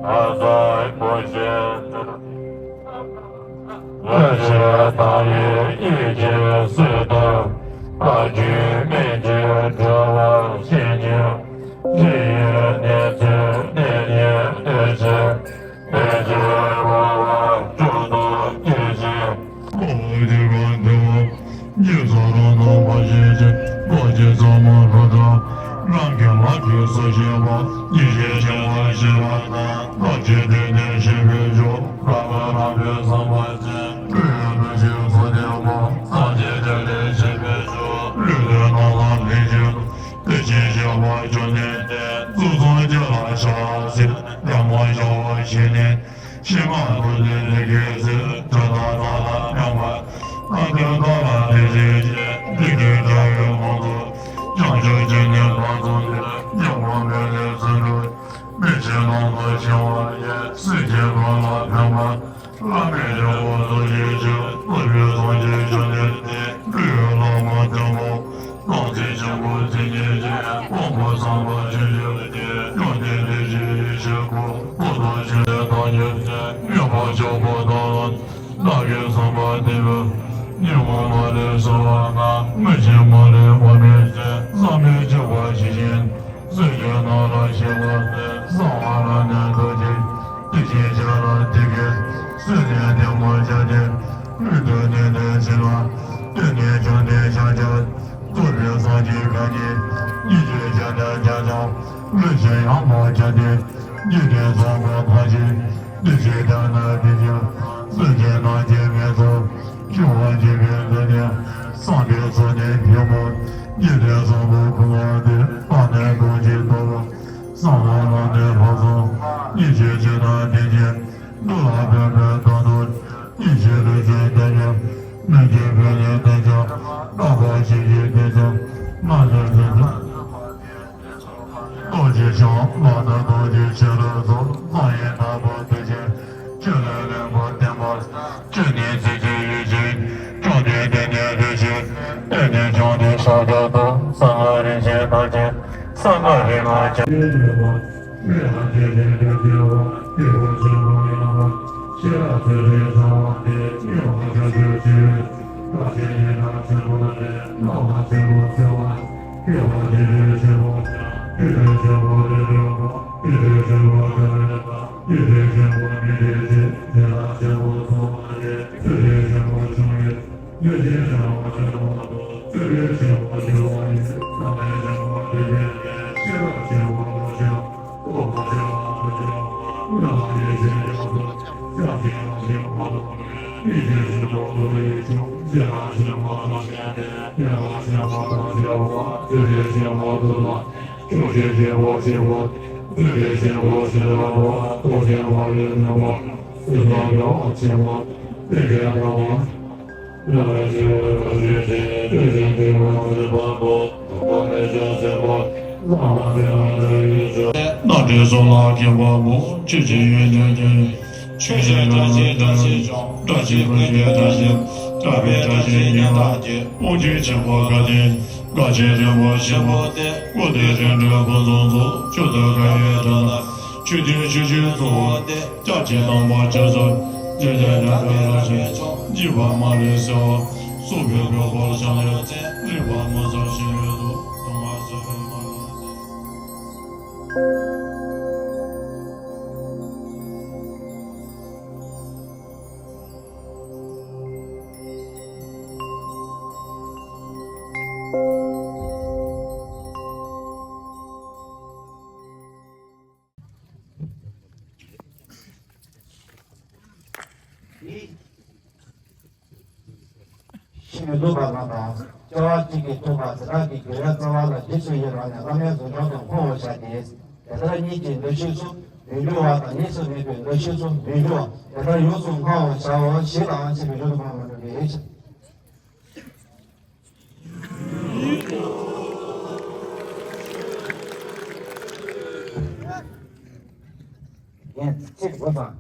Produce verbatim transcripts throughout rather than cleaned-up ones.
ཨ་ཙའི་པོ་ཤེ་ཏི། ལྷ་ཞེས་བཏང་བའི་ཡིད་ཀྱི་སྲིད་དུ། བཀའ་བརྒྱུད་སྨན་གྱི་གྲུབ་པ་བཞི་ཉིད། ཕྱི་ཡི་གནས་ཚུལ་གནས་ཉིད་སྟོན་ཕྱིར། གནས་ཚུལ་འབར་བ་མཆོག་ཏུ་བསྐྱེད་ཅིང་། ཁོ་བོ་དེ་ག་འདུལ་བ། རྗེ་ཚོགས་རང་སྣང་མ་བཞེད་ཅིང་། བློ་སྐྱེས་ཚང་མ་རུ་དྲངས། རང་གི་ལག་གིས་སུ་བཞེས་པ། ཡེ་ཤེས་ཆེན་པོ་ཞི་བ་དང་། ཐབས་ཀྱི་སྡེ་སྣོད་ཞི་བའི་མཆོག། རབ་དང་རིམ་པའི་བསམ་པ་ཅན། སྤྲུལ་པའི་ཐུགས་རྗེའི་ཚོགས་ལྡན་པ། སངས་རྒྱས་བརྒྱད་ལས་ཆད་པའི་མཆོག། ལུས་ལྡན་རྣམས་ལ་ལྷན་ཅིག་ཏུ། དེ་བཞིན་གཤེགས་པ་བཅོམ་ལྡན་འདས། གཙུག་ཏོར་བརྒྱ་ལ་ཕྱག་འཚལ། ཉོན་མོངས་ཤ་བ་བཞི་ནི། ཕྱི་མ་ཐུབ་བསྟན་ལས་སྐྱེས་ཚེ། དྲི་དང་སྒྲ་དང་རྣམ་པར། ལྷ་དང་ཀླུ་དང་དེ་བཞིན་གཤེགས། འདི་སྐད་གྲགས་པའི་ངང་ཚུལ། བྱང་ཆུབ་ཀྱི་ནི་བར་མཚམས་ནས། སྙིང་པོ་མེད་ལས་ཚུར་འགྲོ། མི་ཤེས་ནང་དུ་ཞི་བ་ཡི། སྲིད་ཀྱི་དོན་ལ་ཕན་པ། བླ་མེད་ཆེན་པོ་ཐུགས་རྗེ་ཆེ། སློབ་བུའི་སངས་རྒྱས་བཅོམ་ལྡན་འདས། སྤྲུལ་པའི་བླ་མ་བརྟན་པོ། སྟོང་ཚིག་ཆེན་པོ་ཐེག་མཉེས་ཀྱི། དབང་པོ་ཚངས་པ་ཆོས་ཀྱི་སྡེ། བཅོམ་ལྡན་འདས་ཀྱི་ཡེ་ཤེས་སྐུ། འཕགས་པ་ཆོས་ཀྱི་བདག་ཉིད་དེ། མཉམ་པར་བཞག་པ་དང་། བདག་གིས་བསམ་པ་དེ་བས། ཉོན་མོངས་མ་ལུས་སེལ་བ་དང་། མི་ཤེས་མ་ལུས་དབང་མེད་ཅིང་། བསམ་པས་ཁྱབ་པ་ཇི་བཞིན། སྲིད་ཀྱི་ནང་ལ་ཞི་བ་སྟེ། གསང་བ་རང་ནི་ཐུགས་རྗེ། དེ་བཞིན་གཤེགས་ལ་དེ་སྐད་ཟེར། སྲིད་ནི་བདེ་མོ་བྱ་སྟེ། ལུས་དང་ནི་དེ་བཞིན་ལ། དེ་ནས་བཅོམ་ལྡན་ཤཱཀྱ། རྫོགས་པའི་སངས་རྒྱས་གང་ཉིད། ཉིད་ཀྱི་སྤྱན་ལྟར་རྒྱ་ཆེན། ལུས་ཀྱི་ཡང་མོ་བྱ་སྟེ། འཇིག་རྟེན་ཚོགས་པ་མཐའ་ཡས། དེ་བཞིན་དེ་ནི་དེ་བཞིན། སེམས་ཅན་རྣམས་ཀྱི་མི་ཚོགས། ཆུ་བོ་འཇིག་པའི་མདུན་ནས། བསམ་པའི་ཚོགས་ནི་ཐལ་མོ་སྦས། འཇིག་རྟེན་བཟང་པོ་ཀུན་ལ་འདུད། བདག་ནི་གང་ཞིག་ལྟ་བུ། གསང་བ་རང་ནི་ལྷག་བསམ། ཡེ་ཤེས་ཆེ་དང་ལྡན་ཅིང་། འདུལ་བ་སྤེལ་བའི་དོན་དུ། ཡེ་ཤེས་རིག་འཛིན་བདག་ཉིད། མི་མཇེད་པའི་ལས་དོན་ཅན། རྣམ་པར་ཤེས་བཞིན་དེ་ཚོ། རྣམ་ཤེས་ཀྱི་ཚོགས། རྡོ་རྗེ་འཆང་། ལག་ན་རྡོ་རྗེ་ཕྱི་རོལ་ཚོགས། རྩ་བའི་ཐར་པ་དེ་བཞིན། ཆོས་ལ་ལེགས་པར་བརྟེན་པར། ཆོས་ནི་ཚིག་གཅིག་ཡིད་ཆེས། བཅོམ་ལྡན་འདས་ནི་རིགས་ཤིང་། དེ་ནས་བྱུང་སྟེ་ཕྱག་རྒྱ་བཏབ། གསང་སྔགས་རིག་བྱེད་ཐམས་ཅད། གསང་སྔགས་རིག་མ་ཆ། རྣམ་འདྲེན་གསུམ་ལ་མཁས་པ་པོ། ཆོས་ཀྱི་ཡོན་ཏན་ཀུན། ཆོས་ཀྱི་བཀྲ་ཤིས་བཀྲ་ཤིས་ཀྱང་། བཀྲ་ཤིས་ཀུན་གྱི་བཀྲ་ཤིས། གྲགས་པའི་བཀྲ་ཤིས་སྙན་དར་གྱི། དབང་ཕྱུག་ཆེན་པོ་དགའ་ལྡན། དགའ་ཆེན་རིན་པོ་ཆེ་པོ་སྟེ། སྐུ་དེ་རིགས་དྲུག་ཕུན་སུམ་ཚོགས། མཆོག་ཏུ་དགའ་བའི་དོན་དང་། ཆོས་དེའི་ཆོས་ཀྱི་གཙོ་བོ་སྟེ། སྐྱབས་ཀྱི་དམ་པ་སྤྱི་གཙུག། འཇིག་རྟེན་མྱ་ངན་ལས་སྐྱོབ། འཇིགས་པ་མ་ལུས་སེལ་བ། སྲུང་བའི་དཀོན་པོ་བྱང་ཆུབ་སེམས། རིག་པ་མུན་སེལ་ཞི་བའི་མཐུ། སྡུག་བསྔལ་སེལ་བའི་མ་ལུས་སེམས། ཤིན་ཏུ་ལུས་པ་རྣམས་དང་། སྐྱེ་བ་གཅིག་གིས་ཐུབ་པ་དེ་དག་གི་དགེ་བའི་རྩ་བ་ལ་རྗེས་སུ་ཡི་རང་ནས་བླ་མའི་གཟུགས་ཅན་དུ་འཁོར་བར་བྱ་སྟེ། དེ་ལྟར་གཉིས་ཀྱི་འདུ་ཤེས་སུ་མི་འགྱུར་བ་དང་། གཉིས་སུ་མེད་པའི་འདུ་ཤེས་སུ་མི་འགྱུར་བ། དེ་ལྟར་ཡོངས་སུ་བསྔོ་བར་བྱའོ། ཞེས་དང་ཚིག་གི་མཇུག་ཏུ་མར་མ་འགྲོ་བའི། ཡན་ཚིག་དགུ་དང་།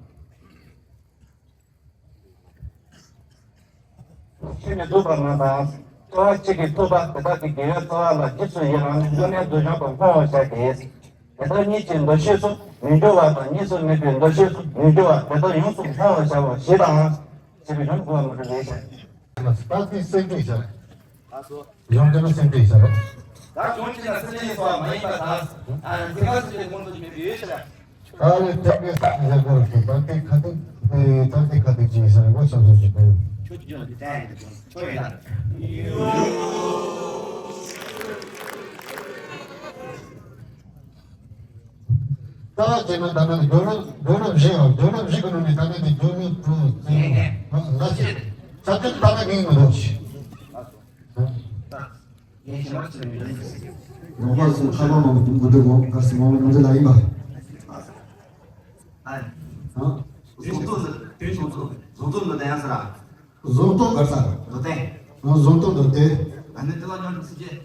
ཤིན་ཏུ་ལུས་པ་རྣམས་དང་། སྐྱེ་བ་གཅིག་གིས་ཐུབ་པ་དེ་དག་གི་དགེ་བའི་རྩ་བ་ལ་རྗེས་སུ་ཡི་རང་ནས་བླ་མའི་གཟུགས་ཅན་དུ་འཁོར་བར་བྱ་སྟེ། དེ་ལྟར་གཉིས་ཀྱི་འདུ་ཤེས་སུ་ མི་འགྱུར་བ་དང་གཉིས་སུ་མེད་པའི་འདུ་ཤེས་སུ་མི་འགྱུར་བ་དེ་དག་ཡོངས་སུ་བསྔོ་བར་བྱའོ་ཞེས་དང་། ཞེས་པའི་ལན་དགུ་པ་མུ་ཏིག་ལེགས་བཤད། ད་དེ་སེམས་ཁྲིད་བྱ། གཞུང་དེ་ནི་སེམས་ཁྲིད་བྱ་རོགས། ད་གཞུང་གཅིག་ལ་སེམས་ཅན་སོགས་མ་ཡིན་པ་དག་ཨ་ནི་ཚིག་ཁ་སུ་དེ་མངོན་དུ་མེད་པའི་ཡོད་ཤེས་ར། ད་ནི་ཐེག་པའི་སེམས་ཀྱི་སྐོར་གྱི་ད་ལྟའི་ཁ་ཐུག་དེ་ད་ལྟའི་ཁ་ཐུག་ཅིག་ཟེར་བ་བྱམས་སོགས་ཀྱི་དོན། ཆོས་ཀྱི་ལྗོན་པ་འདི་བསྟན་ཡོད་ཆོས་ཡིན་ན། ད་བྱས་ན་ད་ནི་སྦྱོར་ཀློག་སྦྱོར་ཀློག་བཞི་ཡང་སྦྱོར་ཀློག་བཞི་གི་ནང་ནས་ད་ནི་དེ་སྦྱོར་ཀློག་དྲུག་ཙམ་ལ་ཞིག་ཆ་མཐུན་ད་ནི་ངེས་མི་འདུག་ལོག་པ་སོགས་ཁ་བ་མང་པོ་མི་འདུག་གོ། གར་སོང་མང་པོ་མི་འདུག་ལ་ཡིན་པ། ཨ། བཟོ་ལྟ་འདི་བཟོ་ལྟ་བཟོ་ལྟ་འདི་ཡང་ཟེར་ར། བཟོ་ལྟ་གར་ས། བཟོ་ལྟ། ཨ། བཟོ་ལྟ་འདི་སྟེ། ཨ་ནི་དེ་ལ་ཉམས་སུ་བྱེད།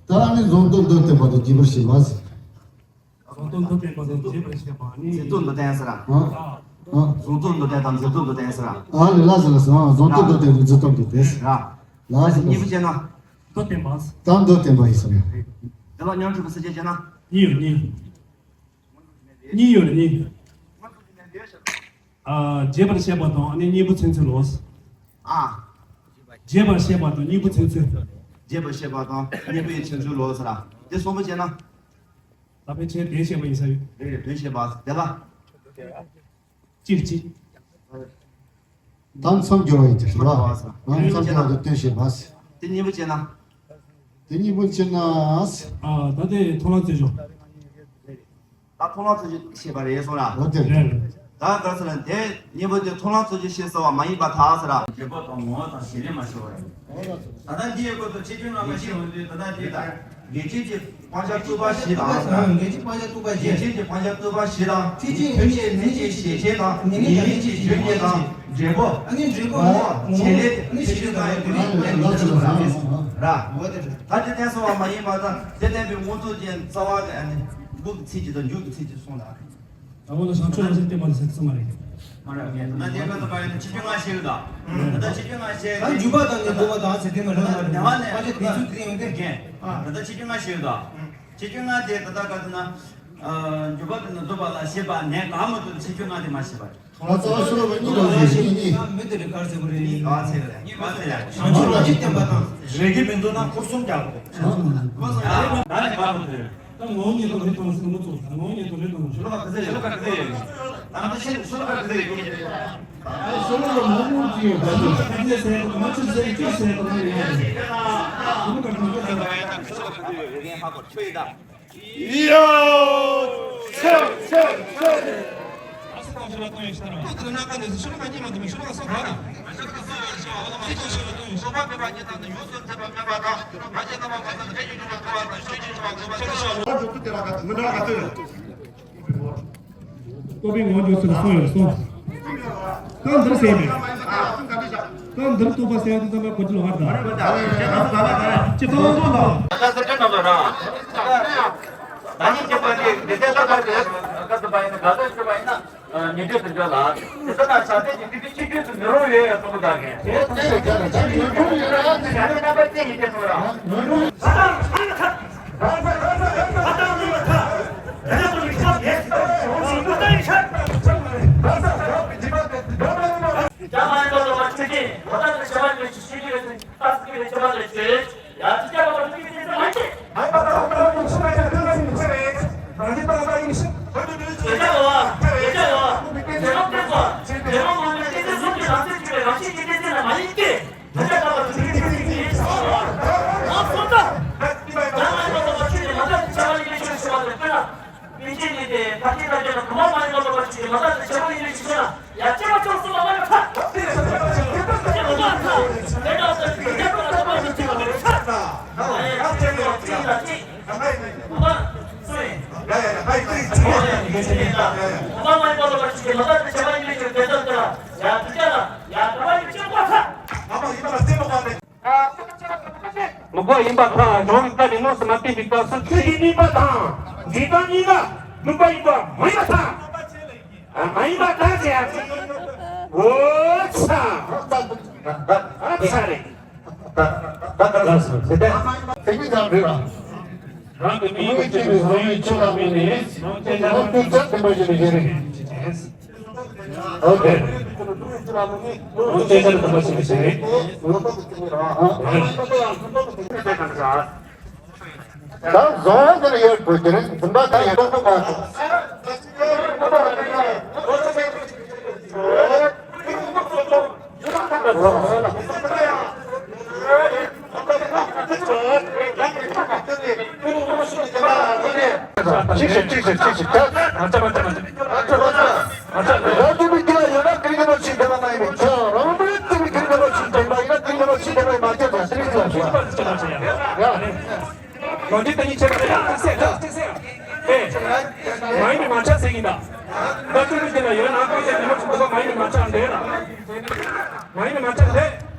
ད་ཨ་ནི་བཟོ་ལྟ་འདི་བསྟན་པ་དང་རྒྱས་པར་བཤད་པ། བཟོ་ལྟ་འདི་བསྟན་པ་དང་རྒྱས་པར་བཤད་པ་ནི། མཛེས་སྡུག་འདི་བསྟན་ཟེར་ར། ཨ། ཨ། བཟོ་ལྟ་འདི་བསྟན་དང་མཛེས་སྡུག་འདི་བསྟན་ཟེར་ར། ཨ་ལེ་ལ་ཟེར་ལ་ཟེར། ཨ། བཟོ་ལྟ་འདི་བསྟན་མཛེས་སྡུག་འདི་བསྟན། ར། ལ་ཟེར་ལ་གཉིས་པོ་ཟེར། བྱས་ན། འདི་བསྟན་པ། ད་འདི་བསྟན་པ་ཡིན་ཟེར་ན། དེ་ལ་ཉམས་སུ་བྱེད་ཅེས་བྱས་ན། གཉིས་ཡོད་གཉིས། གཉིས་ཡོད་རེད་གཉིས། ཨ། རྒྱས་པར་བཤད་པ་དང་ཨ་ནི་གཉིས་པོ་མཚན་ཚུལ་ལོ། ཨ། རྒྱས་པར་བཤད་པ་དང་གཉིས་པོ་མཚན་ཚུལ། རྒྱས་པར་བཤད་པ་དང་གཉིས་པོའི་མཚན་ཚུལ་ལོ་ཟེར་ར། དེ་གསུམ་པོ་བྱས་ན། ད་ཕལ་ཆེར་དོན་བཤད་པ་ཡིན་ས་ཡོད། རེད་རེད། དོན་བཤད་པ་དེ་ལ། གཅིག་གཅིག་ད་མཚམས་སྦྱོར་བ་ཡིན་ཏེ་རེད་བ། མཚམས་སྦྱོར་བ་དང་དོན་བཤད་པ། དེ་གཉིས་པོ་བྱས་ན། དེ་གཉིས་པོ་བྱས་ན། ཨ། ད་དེ་མཐོང་ལམ་རྩོད་གཞི། ད་མཐོང་ལམ་རྩོད་གཞི་བཤད་པ་རེད་སོང་ར། འོ་དེ་རེད། རེད་རེད། ད་ག་ཟེར་ན་དེ་གཉིས་པོ་དེ་མཐོང་ལམ་རྩོད་གཞི་བཤད་ཟེར་བ་མ་ཡིན་པར་ཐལ་ཟེར་ར། འབྲས་བུ་དང་ངོ་བོ་དང་གཞི་ལས་མ་ཤེས་པ་རེད། ད་ལྟ་འདི་ཡི་སྐོར་དུ་ཆེ་ཆུང་ལྔ་མ་ཤེས་འོང་དུས་ད་ལྟ་འདི་ལྟར། འགལ་རྐྱེན་གྱི་སྤང་བྱ་རྟོག་པ་བཞི་དང་། འགལ་རྐྱེན་སྤང་བྱ་རྟོག་པ་བཞི། འགལ་རྐྱེན་གྱི་སྤང་བྱ་རྟོག་པ་བཞི་དང་། ཐེག་ཆེན་ཐེག་ཆེན་ནན་གྱི་ཞལ་ཆད་དང་། ཉེ་ལེན་གྱི་ཞལ་ཆད་དང་། འབྲས་བུ། ཨ་ནི་འབྲས་བུ། ངོ་བོ། བྱེད་ལས་ཐེག་ཆེན་གང་ཡིན་དེ་ནི་ལན་དུ་ཆེ་ཆུང་ལྔ་རེད། ར། འོ་དེ་རེད། ད་དེ་བསྟན་སོང་བ་མ་ཡིན་པ་དང་དེ་བསྟན་པའི་མངོན་རྟོགས་ཅན་རྩ་བ་ནས་ཨ་ནི་འགོག་གི་ཚིག་གཅིག་དང་འཇུག་གི་ཚིག་གཅིག་གསུངས་ལ། ད་འོ་ན་བྱང་ཆུབ་རང་བཞིན་བསྟན་པ་ལ་ཟེར་གྱི་མ་རེད། མ་རེད། ད་ལྟ་འདི་ག་ཚོད་པ་ཡིན་ན་ཆེ་ཆུང་ལྔ་ཤེས་ཡོད་ད། ད་ལྟ་ཆེ་ཆུང་ལྔ་ཤེས། ད་འཇུག་པ་དང་ནི་ལྡོག་པ་དང་ཟེར་དེ་མ་རེད་མ་རེད། ད་ལྟ་འཇུག་པ་དང་ནི་ལྡོག་པ་དང་ཟེར་དེ་མ་རེད་མ་རེད། ད་ལྟ་ཆེ་ཆུང་ལྔ་ཤེས་ཡོད་ད། ཆེ་ཆུང་ལྔ་དེ་ད་ལྟ་ག་ཚོད་ན། འཇུག་པ་དང་ནི་ལྡོག་པ་ལ་ཞེས་པ་ནས་གང་མ་ཐུབ་ཆེ་ཆུང་ལྔ་དེ་མ་ཤེས་པ་རེད། ད་ལྟ་ཤོ་ལོ་ཀ་གཉིས་ལ་ཡོད་ཤེས་གཉིས། མི་དེ་རེད་ག་རེ་ཟེར་དགོས་རེད། ག་ཚད་རེད། ག་ཚད་རེད། བྱང་ཆུབ་རང་བཞིན་བསྟན་པ་དང་། རེ་གི་མི་འདུག་ན་འཁོར་གསུམ་རྒྱག་དགོས། ད་ནི་ག་རེ་ཟེར། ད་ངོ་བོ་ཉིད་དུ་རེ་དང་སེམས་ངོ་ཚོགས་ད་ངོ་བོ་ཉིད་དུ་རེ་དང་ཤོ་ལོ་ཀ་ག་ཚད་ཡོད། ཤོ་ལོ་ཀ་ག་ཚད་ཡོད། ད་ལྟ་ཤེས་ཤོ་ལོ་ཀ་ག་ཚད་ཡོད། ཨ་ཤོ་ལོ་ཀ་མང་པོ་ཅིག་ཡོད་ད། ཤོ་ལོ་ཀ་ག་ཚད་ཟེར་དང་མ་ཆུ་ཟེར་ཅི་ཟེར་དང་ཡོད། ཤོ་ལོ་ཀ་ག་ཚད་ཟེར། ཡ། ཆེ་ཆེ་ཆེ། རྟོག་པའི་ངོ་བོ་འཇུག་ཚུལ་གསུངས་ཡོད་གསུངས། ད་འདིར་ཟེར་མེད། ད་འདིར་རྟོག་པ་ཟེར་ཡག་དེ་ཚང་མ་གོ་རྒྱུ་ལོ་ཧར་དང་། ཅི་ཐོག་ཐོག་དང་། ད་ལྟ་སེམས་ཅན་རྣམས་ལ་རང་། ད་ནི་སྐྱེ་བ་ནི་འདི་ལྟར་ལྟ་བར་ཏེ། ག་ཟེར་བ་ཡིན་ན་ག་ཟེར་བ་ཡིན་ན། ཉན་ཐོས་དོན་བྱེད་ལ། དེ་ལྟ་ན་བྱ་སེམས་ཀྱི་སྡིག་སྒྲིབ་ཆེ་ཆུང་དུ་མི་རུང་བའི་གསུང་གི་བདག་གིས། དེ་ལྟ་ན་བྱ་སེམས་ཀྱི་སྡིག་སྒྲིབ་ཆེ་ཆུང་དུ་མི་རུང་བའི་གསུང་གི་བདག་གིས། ལུག་པ་ཡིན་པར་ཐལ། གཞུང་གི་བཀའ་དེ་ལོགས་སུ་མ་བསྟན་པའི་སྐབས་སུ། ཆོས་ཀྱི་དམིགས་པ་དང་འཇིག་རྟེན་གཉིས་ཀ་ལུག་པ་ཡིན་པ་མ་ཡིན་པར་ཐལ། མ་ཡིན་པར་ཐལ་ཟེར་ཡ། འོ་ཚ། ཨ་ཚ་རེད། ད་ད་ད་ལགས་སོ། དེ་ལྟར་དེ་གཉིས་ཀ་རེད་ལ། རང་གི་མིང་ཡིག་ཅན་གྱི་བཟོ་བའི་ཆོས་ལ་དམིགས་ནས། རང་སྐད་ཆ་རང་སྐད་ཆ་བདེན་པ་ཞིག་ནས་བཤད་རེད། ཨོ་ཁེ། རང་སྐད་ཆ་བདེན་པ་ཞིག་ནས་བཤད་རེད། ད་བཟང་ཟེར་ཡོད་དགོས་ཀྱི་རེད། འཛིན་པ་ད་ཡོད་དགོས་པ། ཅིག་ཞིག་ཅིག་ཞིག་ཅིག་ཞིག་ད། ཨ་ཙམ་ཨ་ཙམ་ཨ་ཙམ། ཨ་ཙམ་ཨ་ཙམ། རང་ཚོ་མི་སྐྱོ་ཡོད་ན་ཀྲིག་ཀྲི་མ་ཞིག་དེ་ལ་མ་ཡིན་པའི་ཆ། རང་མི་ཚོ་མི་ཀྲིག་ཀྲི་མ་ཞིག་དེ་ལ་ཡིན་ན་ཀྲིག་ཀྲི་མ་ཞིག་དེ་ལ་མ་སྐྱོ་ད་ཀྲིག་ཀྲི་མ་ཞིག་ཡ། ལོ་རྒྱུས་ད་ཉིད་ཆེ་བ་རེད། ཨེ། མ་ཡིན་པའི་མ་ཆ་ཟེར་གྱིན་ད། ད་ཀྲིག་ཀྲི་དེ་ལ་ཡོད་ན་ཀྲིག་ཀྲི་དེ་མ་ཞིག་དེ་ལ་མ་ཡིན་པའི་མ་ཆ་འདས་ལ། མ་ཡིན་པའི་མ་ཆ་འདས།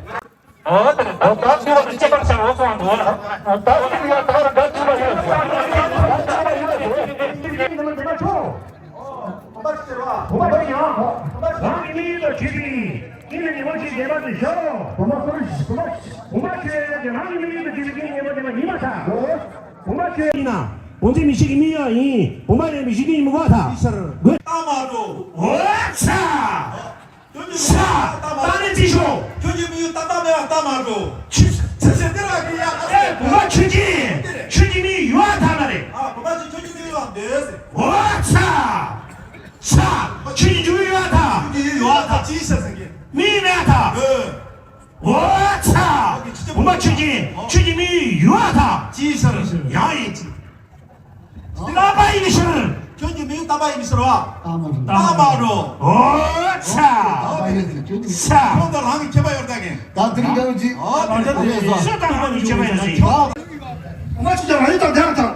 ཨོ་དེ་ཨོ་ད་དེ་བ་དེ་ཅི་པར་ཆ་འོ་སོང་འདུག་ཨོ་ད་དེ་ཡ་ད་བར་ག་ཅི་པ་ཡོད་ཟེར། ག་ཅི་པ་ཡོད་ཟེར། བུམ་པ་ཡང་། རང་གི་དམིགས་ཡུལ་དང་མཐུན་པའི་དཀྱིལ་ནས་ཉི་མ་ཞིག་བསྡད་པ་དེ་ཤར་རོ། བུམ་པ་བུམ་པ་བུམ་པ་ཆོས་དབྱིངས་ཀྱི་རང་གི་དམིགས་ཡུལ་དང་མཐུན་པའི་དཀྱིལ་ནས་ཉི་མ་བསྡད་པ་ཉི་མ་ཤར་རོ། བུམ་པ་ཆོས་དབྱིངས་ཡིན་ན། བུམ་ཆེན་མི་ཤིག་གི་དམིགས་ཡུལ་ཡིན། བུམ་པ་ཡིན་པའི་གཞི་དེ་ཉིད་མི་གོ་བ་དང་། དེ་ཤར། རྟགས་མ་འགྲོ། འོ་ཚ། ཁྱོད་ཀྱི་ས། ད་ནི་ཅི་ཤོག་ཁྱོད་ཀྱི་དམིགས་ཡུལ་ཏག་ཏག་མེད་པ་ལྟ་མ་འགྲོ། ཆི། ཆི་ཟེར་དེ་ར་གི་ཡ་ཨ་ཙེ། བུམ་པ་ཆོས་ཅན། ཆོས་ཀྱི་དམིགས་ཡུལ་ཡོད་ཐ་མ་རེད། ཨ་བུམ་པ་ཆོས་ཆོས་ཀྱི་དམིགས་ཡུལ་ཡོད་འདོད་ཟེར། འོ་ཚ། ཚ། ཆོས་ཀྱི་འཇུག་ཡུལ་ཡོད་ཐ། ཆོས་ཀྱི་ཡུལ་ཡོད་ཐ་ཅི་ཤེས་ཟེར་གི། མིག་མེད་ཐ། ཨོ། འོ་ཚ། བུམ་པ་ཆོས་ཅན། ཆོས་ཀྱི་དམིགས་ཡུལ་ཡོད་ཐ། ཅི་ཤེས་ཡང་ཡིན་ཅི། རྟག་པ་ཡིན་ཕྱིར། ཁྱོད་ཀྱི་དམིགས་ཡུལ་རྟག་པ་ཡིན་ཕྱིར་བ། རྟག་མ་རེད། རྟག་མ་རེད། འོ་ཚ། ཚ། ཁྱོད་དང་རང་གི་ཁྱད་པར་ཡོད་ད་གིན། ད་དེ་རིང་འདྲ་བོ་ཅིག་ཨོ་ད་ལྟ་དེ་སུ་དང་རང་གི་ཁྱད་པར་ཡོད་ཅིག་བུམ་པ་ཆོས་ཅན་རང་ཡུལ་དང་ལྡན་པར་ཐལ།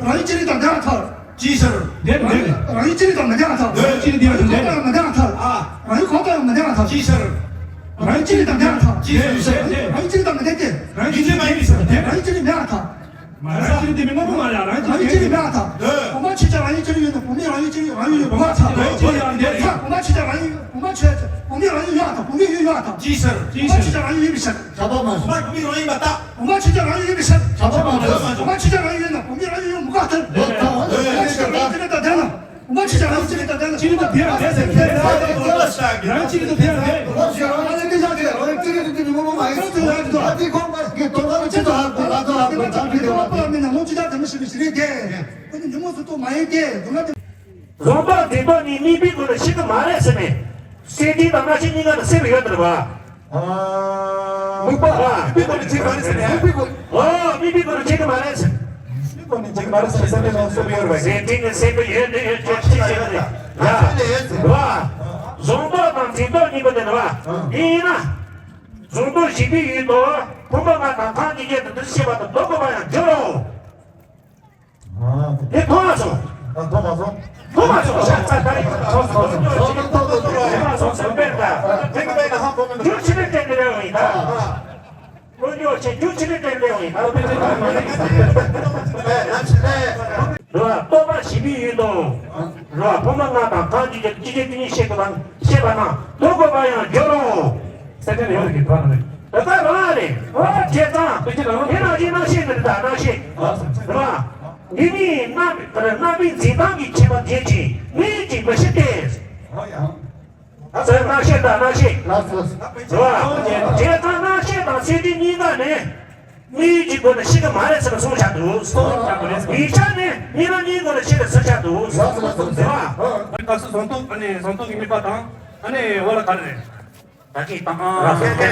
རང་ཡུལ་ཅི་རིགས་དང་ལྡན་པར་ཐལ། ཅི་ཤེས། ལྡན་ལྡན། རང་ཡུལ་ཅི་རིགས་དང་མི་ལྡན་པར་ཐལ། རང་ཡུལ་ཅི་རིགས་དང་མི་ལྡན་པར་ཐལ། རང་ཡུལ་གང་དང་ཡང་མི་ལྡན་པར་ཐལ། ཅི་ཤེས། རང་ཡུལ་ཅི་རིགས་དང་ལྡན་པར་ཐལ། ཅི་ཤེས། རང་ཡུལ་ཅི་རིགས་དང་མི་ལྡན་ཏེ། རང་ཡུལ་ཅི་རིགས་མ་ཡིན་ཟེར། རང་ཡུལ་ཅི་རིགས་མེད་པར་ཐལ། རང་ཡུལ་ཅི་རིགས་དེ་མི་མངོན་པ་མ་ཡིན། རང་ཡུལ་ཅི་རིགས་མེད་པར་ཐལ། བུམ་པ་ཆོས་ཅན་རང་ཡུལ་ཅི་རིགས་ཡོད་ན་བུམ་པས་རང་ཡུལ་ཅི་རིགས་རང་ཡུལ་ཡོད་མ་ཐལ། རང་ཡུལ་ཅི་རིགས་ཡང་ལྡན་ཐལ། བུམ་པ་ཆོས་ཅན་རང་ཡུལ་བུམ་པ་ཆོས་ཅན་བུམ་པས་རང་ཡུལ་ཡོད་ཐལ། བུམ་པའི་ཡུལ་ཡོད་ཐལ། ཅི་ཤེས། བུམ་པ་ཆོས་ཅན་རང་ཡུལ་ཡིན་པའི་ཕྱིར། ཁྱབ་པ་མ་བུམ་པ་བུམ་པའི་རང་ཡུལ་མ་རེད། བུམ་པ་ཆོས་ཅན་རང་ཡུལ་ཡིན་པའི་ཕྱིར། ཁྱབ་པ་མ་རེད། བུམ་པ་ཆོས་ཅན་རང་ཡུལ་ཡོད་ན་བུམ་པའི་རང་ཡུལ་ཡོད་མི་དགོས་ཐལ། ལོ་ཐལ། བུམ་པ་ཆོས་ཅན་རང་ཡུལ་ཅི་རིགས་དང་ལྡན་ན། བུམ་པ་ཆོས་ཅན་རང་ཡུལ་ཅི་རིགས་དང་ལྡན་ན། ཅི་རིགས་དང་ལྡན་ན་ལྡན་ཟེར། རང་ཡུལ་ཅི་རིགས་དང་ལྡན་ན་ལྡན། རང་ཡུལ་ཅི་རིགས་དང་ལྡན་ན་ལྡན། རང་ཡུལ་ཅི་རིགས་དང་ལྡན་ན་ལྡན། རང་ཡུལ་ཅི་རིགས་དང་ལྡན་ན་ལྡན། བཟང་པོ་འཛིན་སྟངས་ནི་དམིགས་པའི་སྒོ་ནས་ཤིན་ཏུ་མ་ཡིན་ཏེ། དེ་ནི་ཉོན་མོངས་སུ་གཏོགས་མ་ཡིན་ཏེ། དེ་ནི་ཉོན་མོངས་སུ་གཏོགས་མ་ཡིན་ཏེ། བཟང་པོ་འཛིན་སྟངས་ནི་དམིགས་པའི་སྒོ་ནས་ཤིན་ཏུ་མ་རེད་ཟེར་ནས། སེམས་ཅན་དང་རྣམ་ཤེས་གཉིས་ཀ་ལ་སེམས་ཡོད་དེ་རེད་བ། དམིགས་པ། དམིགས་པའི་སྒོ་ནས་བྱེད་མ་རེད་ཟེར་ནས། དམིགས་པའི་སྒོ། ཨོ་དམིགས་པའི་སྒོ་ནས་བྱེད་མ་རེད་ཟེར། དམིགས་པའི་སྒོ་ནས་བྱེད་མ་རེད་ཟེར་ནས་སེམས་ཅན་ལ་སེམས་ཡོད་རེད་བ། སེམས་ཅན་ནི་སེམས་པ་ཡོད་དེ་ཡོད་ཅེས་ཅི་བྱེད་ཀྱི་རེད་ཡ། བ། བཟང་པོ་དང་འཛིན་སྟངས་གཉིས་པོ་དེ་རེད་བ། ཡིན་ན། བཟང་པོ་བཞི་པའི་ཡུལ་དུ་བུམ་པ་ལྔ་དང་ཐང་གི་རྒྱན་དུ་འདུ་ཤེས་པ་དང་ལྡོག་དགོས་པ་ཡང་འགྱུར་རོ། དེ་མཐོང་བ་སོང་། མཐོང་བ་སོང་། མཐོང་བ་སོང་། ཤ་ཚ་ད་རེད། སོང་སོང་སོང་། མཐོང་བ་སོང་། སོང་སོང་། དཔེར་ན། རྒྱུ་ཕྱི་ནས་བསྟན་ཏེ་རེད་འོང་ཡིན་ད། དངོས་འབྱོར་ཆེ་རྒྱུ་ཕྱི་ནས་བསྟན་ཏེ་འོང་ཡིན་ད། རེད་བ། རྟོག་པ་བཞི་པའི་ཡུལ་དུ། རེད་བ། བུམ་པ་ལྔ་དང་ཐང་གི་རྒྱན་དུ་ཅི་བྱེད་དེ་ཉིད་ཤེས་དགོས་པ་ཤེས་པ་ན་ལྡོག་དགོས་པ་ཡང་འགྱུར་རོ། སེམས་ཅན་ཡོད་ཀྱི་ཐོག་ནས། ད་ལྟ་རང་རེད། བྱས་ཙང་། དེ་ནང་བཞིན་རྣམ་ཤེས་ནི་རེད་ད་རྣམ་ཤེས། རེད་བ། འདི་ནི་རྣམ་རྣམ་པའི་འཛིན་སྟངས་ཀྱི་ཁྱད་པར་འབྱེད་ཅིང་མིག་གཅིག་མི་ཤེས་ཏེ། ཟེར་རྣམ་ཤེས་དང་རྣམ་ཤེས། རེད་བ། བྱས་ཙང་རྣམ་ཤེས་དང་སེམས་ཅན་གཉིས་ཀ་ནི། དམིགས་ཡུལ་གྱི་སྒོ་ནས་ཤེས་ཀྱི་མ་རེད་ཟེར་ནས་གསུངས་བཞག་འདུག་ཡིག་ཆ་ནི་དམིགས་རྣམ་གཉིས་སྒོ་ནས་ཤེས་པའི་ཚུལ་ཆགས་འདུག་རེད་བ། སྐབས་སུ་བཟང་རྟོག་ཨ་ནི་བཟང་རྟོག་གི་དམིགས་པ་དང་ཨ་ནི་འོག་ལ་ག་རེ་རེད། ད་ཅི་དང་། ར་ཤེས་ཏེ།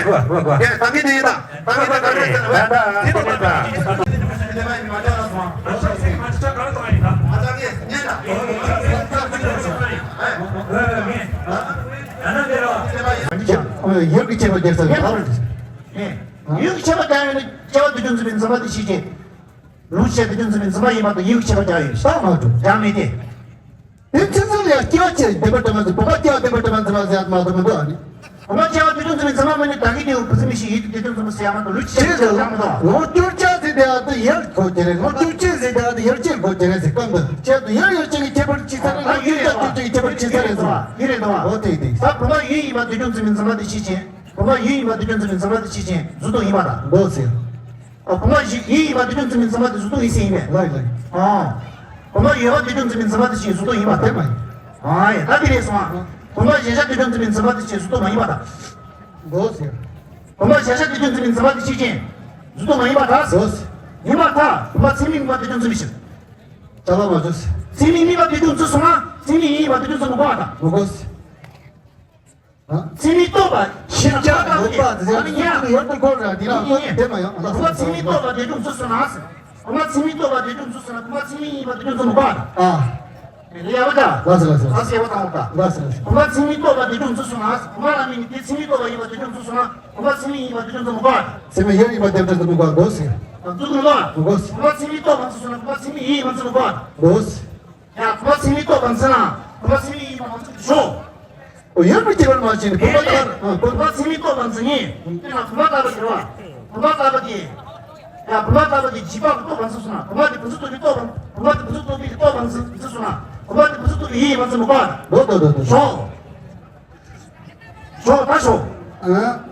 ད་གི་ནས་ད། ད་གི་ད་ག་རེ་ཟེར་བས། ད་ད་དེ་ད་ད། ཡོད་ཀྱི་ཁྱད་པར་རྒྱལ་ས་ཡོད། ཡོད་ཀྱི་ཁྱད་པར་རྒྱལ་ས་ཡོད། ལུས་ཀྱི་ཁྱད་པར་རྒྱལ་ཡོད་ནི་སྐྱེ་བ་དུས་རྒྱུན་འཛིན་པའི་འཛིན་པ་དེ་ཤེས་ཀྱི། ལུས་ཀྱི་དུས་རྒྱུན་འཛིན་པའི་འཛིན་པ་ཡིན་པ་དང་ཡིད་ཀྱི་ཁྱད་པར་རྒྱག་ཡོད་ཤག་མ་གཏོགས་རྒྱག་མེད་དེ། དེ་ཚོ་ཚོ་ལ་སྐྱེ་བ་ཆེ་བདེན་པར་གྲུབ་པ་ཚོ་བུམ་པ་སྐྱེ་བ་བདེན་པར་གྲུབ་པ་འཛིན་པ་ཟེར་ཡག་མ་གཏོགས་མི་འདུག་ཨ་ནི། བུམ་པ་སྐྱེ་བ་དུས་རྒྱུན་འཛིན་པའི་འཛིན་པ་མ་ནི་ད་གི་དེའུ་བུ་ཚོ་མི་ཤེས་ཡིད་ཀྱི་དུས་རྒྱུན་འཛིན་པ་ཟེར་ཡག་མ་གཏོགས་ལུས་ཀྱི་ཁྱད་པར་རྒྱག་མི་འདུག་ལོངས་སྤྱོད་བྱ་ཟེར་དེ་ཡག་ཏུ་ཡར་གོ་གི་རེད། ལོངས་སྤྱོད་བྱེད་ཟེར་དེ་ཡག་ཏུ་ཡར་བྱེད་གོ་གི་རེད་ཟེར་གང་འདུག་ཁྱད་དུ་ཡར་ཡར་བྱེད་ཀྱི་ཁྱད་པར་ཅི་ཚ་རེད། ལོངས་སྤྱོད་བྱ་བྱེད་ཀྱི་ཁྱད་པར་ཅི་ཚ་རེད་ཟེར་བ་ཡིན་རེད་འདུག་ཨ། འོ་དེ་དེ་ད་བུམ་པ་ཡིད་ཡིན་པ་དུས་རྒྱུན་འཛིན་པའི་འཛིན་པ་དེ་ཤེས་ཀྱི། བུམ་པ་ཡིད་ཡིན་པ་དུས་རྒྱུན་འཛིན་པའི་འཛིན་པ་དེ་ཤེས་ཀྱི་གཟུགས་སྟོང་ཡིན་པ་དང་འདུག་ཟེར། ཨ། བུམ་པ་བཞི་ཡིད་ཡོད་པ་དུས་གསུམ་འཛིན་པའི་འཛིན་པ་དེ་གཟུགས་སྟོབས་ཡིན་ཟེར་ཡིན་པས། ལགས་ལགས། ཨ། བུམ་པ་ཡོད་པ་དུས་གསུམ་འཛིན་པའི་འཛིན་པ་དེ་ཅི་ཡིན། གཟུགས་སྟོབས་ཡིན་པ་དེ་མ་ཡིན། ཨ་ཡ། ད་དེ་རེད་སོང་ཨ། བུམ་པ་གཞལ་བྱ་དུས་གསུམ་འཛིན་པའི་འཛིན་པ་དེ་ཅི་ཡིན། གཟུགས་སྟོབས་མ་ཡིན་པར་ཐལ། འགོག་ཟེར། བུམ་པ་གཞལ་བྱ་དུས་གསུམ་འཛིན་པའི་འཛིན་པ་དེ་ཅི་ཡིན། གཟུགས་སྟོབས་མ་ཡིན་པར་ཐལ། འགོག་ཟེར། ཡིན་པར་ཐལ། བུམ་པ་ཚད་མས་དམིགས་པ་དུས་གསུམ་འཛིན་པའི་ཕྱིར། ཅ་ལག་མ་བྱོས། ཚད་མས་དམིགས་པ་དུས་གསུམ་འཛིན་སོང་ན། ཚད་མས་ཡིད་ཡོད་པ་དུས་གསུམ་འཛིན་མི་དགོས་པར་ཐལ། མི་དགོས། ཚད་མས་རྟོགས་པ། ཤེས་བྱ་འོག་པ་དེ་ཡང་ཡོད་དུ་གོ་ར། འདི་ལ་ཡིན་ཡིན། དེ་མ་ཡང་ལགས་སོ། བུམ་པ་ཚད་མས་རྟོགས་པ་དུས་གསུམ་འཛིན་སོང་ན། བུམ་པ་ཚད་མས་རྟོགས་པ་དུས་གསུམ་འཛིན་སོང་ན། བུམ་པ་ཚད་མས་ཡིད་ཡོད་པ་དུས་གསུམ་འཛིན་མི་དགོས་པར་ཐལ། ཨ། ཡ་བ་ད། ལགས་སོ་ལགས་སོ། ལགས་སོ། ཡ་བ་ད་འོག་ད། ལགས་སོ་ལགས་སོ། བུམ་པ་ཚད་མས་རྟོགས་པ་དུས་གསུམ་འཛིན་སོང་ན། བུམ་པ་རང་མིང་དེ་ཚད་མས་རྟོགས་པ་ཡིན་པ་དུས་གསུམ་འཛིན་སོང་ན། བུམ་པ་ཚད་མས་ཡིད་ཡོད་པ་དུས་གསུམ་འཛིན་མི་དགོས་པར་ཐལ། ཚད་མས་ཡིད་ཡོད་པ་དུས་གསུམ་འཛིན་མི་དགོས་པར་ཐལ། འགོག་ཟེར། ཨ། འཛིན་དགོས་ལ། འགོག་ཟེར། བུམ་པ་ཚད་མས་རྟོགས་པ་འཛིན་སོང་ན། བུམ་པ་ཚད་མས་ཡིད་ཡོད་པ་འཛིན་མི་དགོས་པར་ཐལ། འགོག་ཟེར། ཡ། བུམ་པ་ཚད་མས་རྟོགས་པ་འཛིན་ན། བུམ་པ་ཚད་མས་ཡིད་ཡོད་པ་འཛིན་ཞོག་ཡོད་པའི་ཁྱད་པར་མ་ཕྱིན། བུམ་པ་ལྟར། ཨ། བུམ་པ་ཚད་མས་རྟོགས་པ་འཛིན་ནི། དེ་ན་བུམ་པ་ལྟ་བུ་དེ་རེད་བ། བུམ་པ་ལྟ་བུ་དེ། ཡ། བུམ་པ་ལྟ་བུ་དེ་འཇིག་པ་གི་རྟོགས་པ་འཛིན་སོང་ན། བུམ་པ་དེ་བུམ་འཛིན་རྟོག་པའི་རྟོགས་པ། བུམ་པ་དེ་བུམ་འཛིན་རྟོག་པའི་རྟོགས་པ་འཛིན་འཛིན་སོང་ན། བུམ་པ་དེ་བུམ་འཛིན་རྟོག་པའི་ཡིད་ཡོད་པ་འཛིན་མི་དགོས་པར་ཐལ། འགྲོ་འགྲོ་འགྲོ་འགྲོ། ཞོག་ཞོག་ད་ཞོག་ཨ།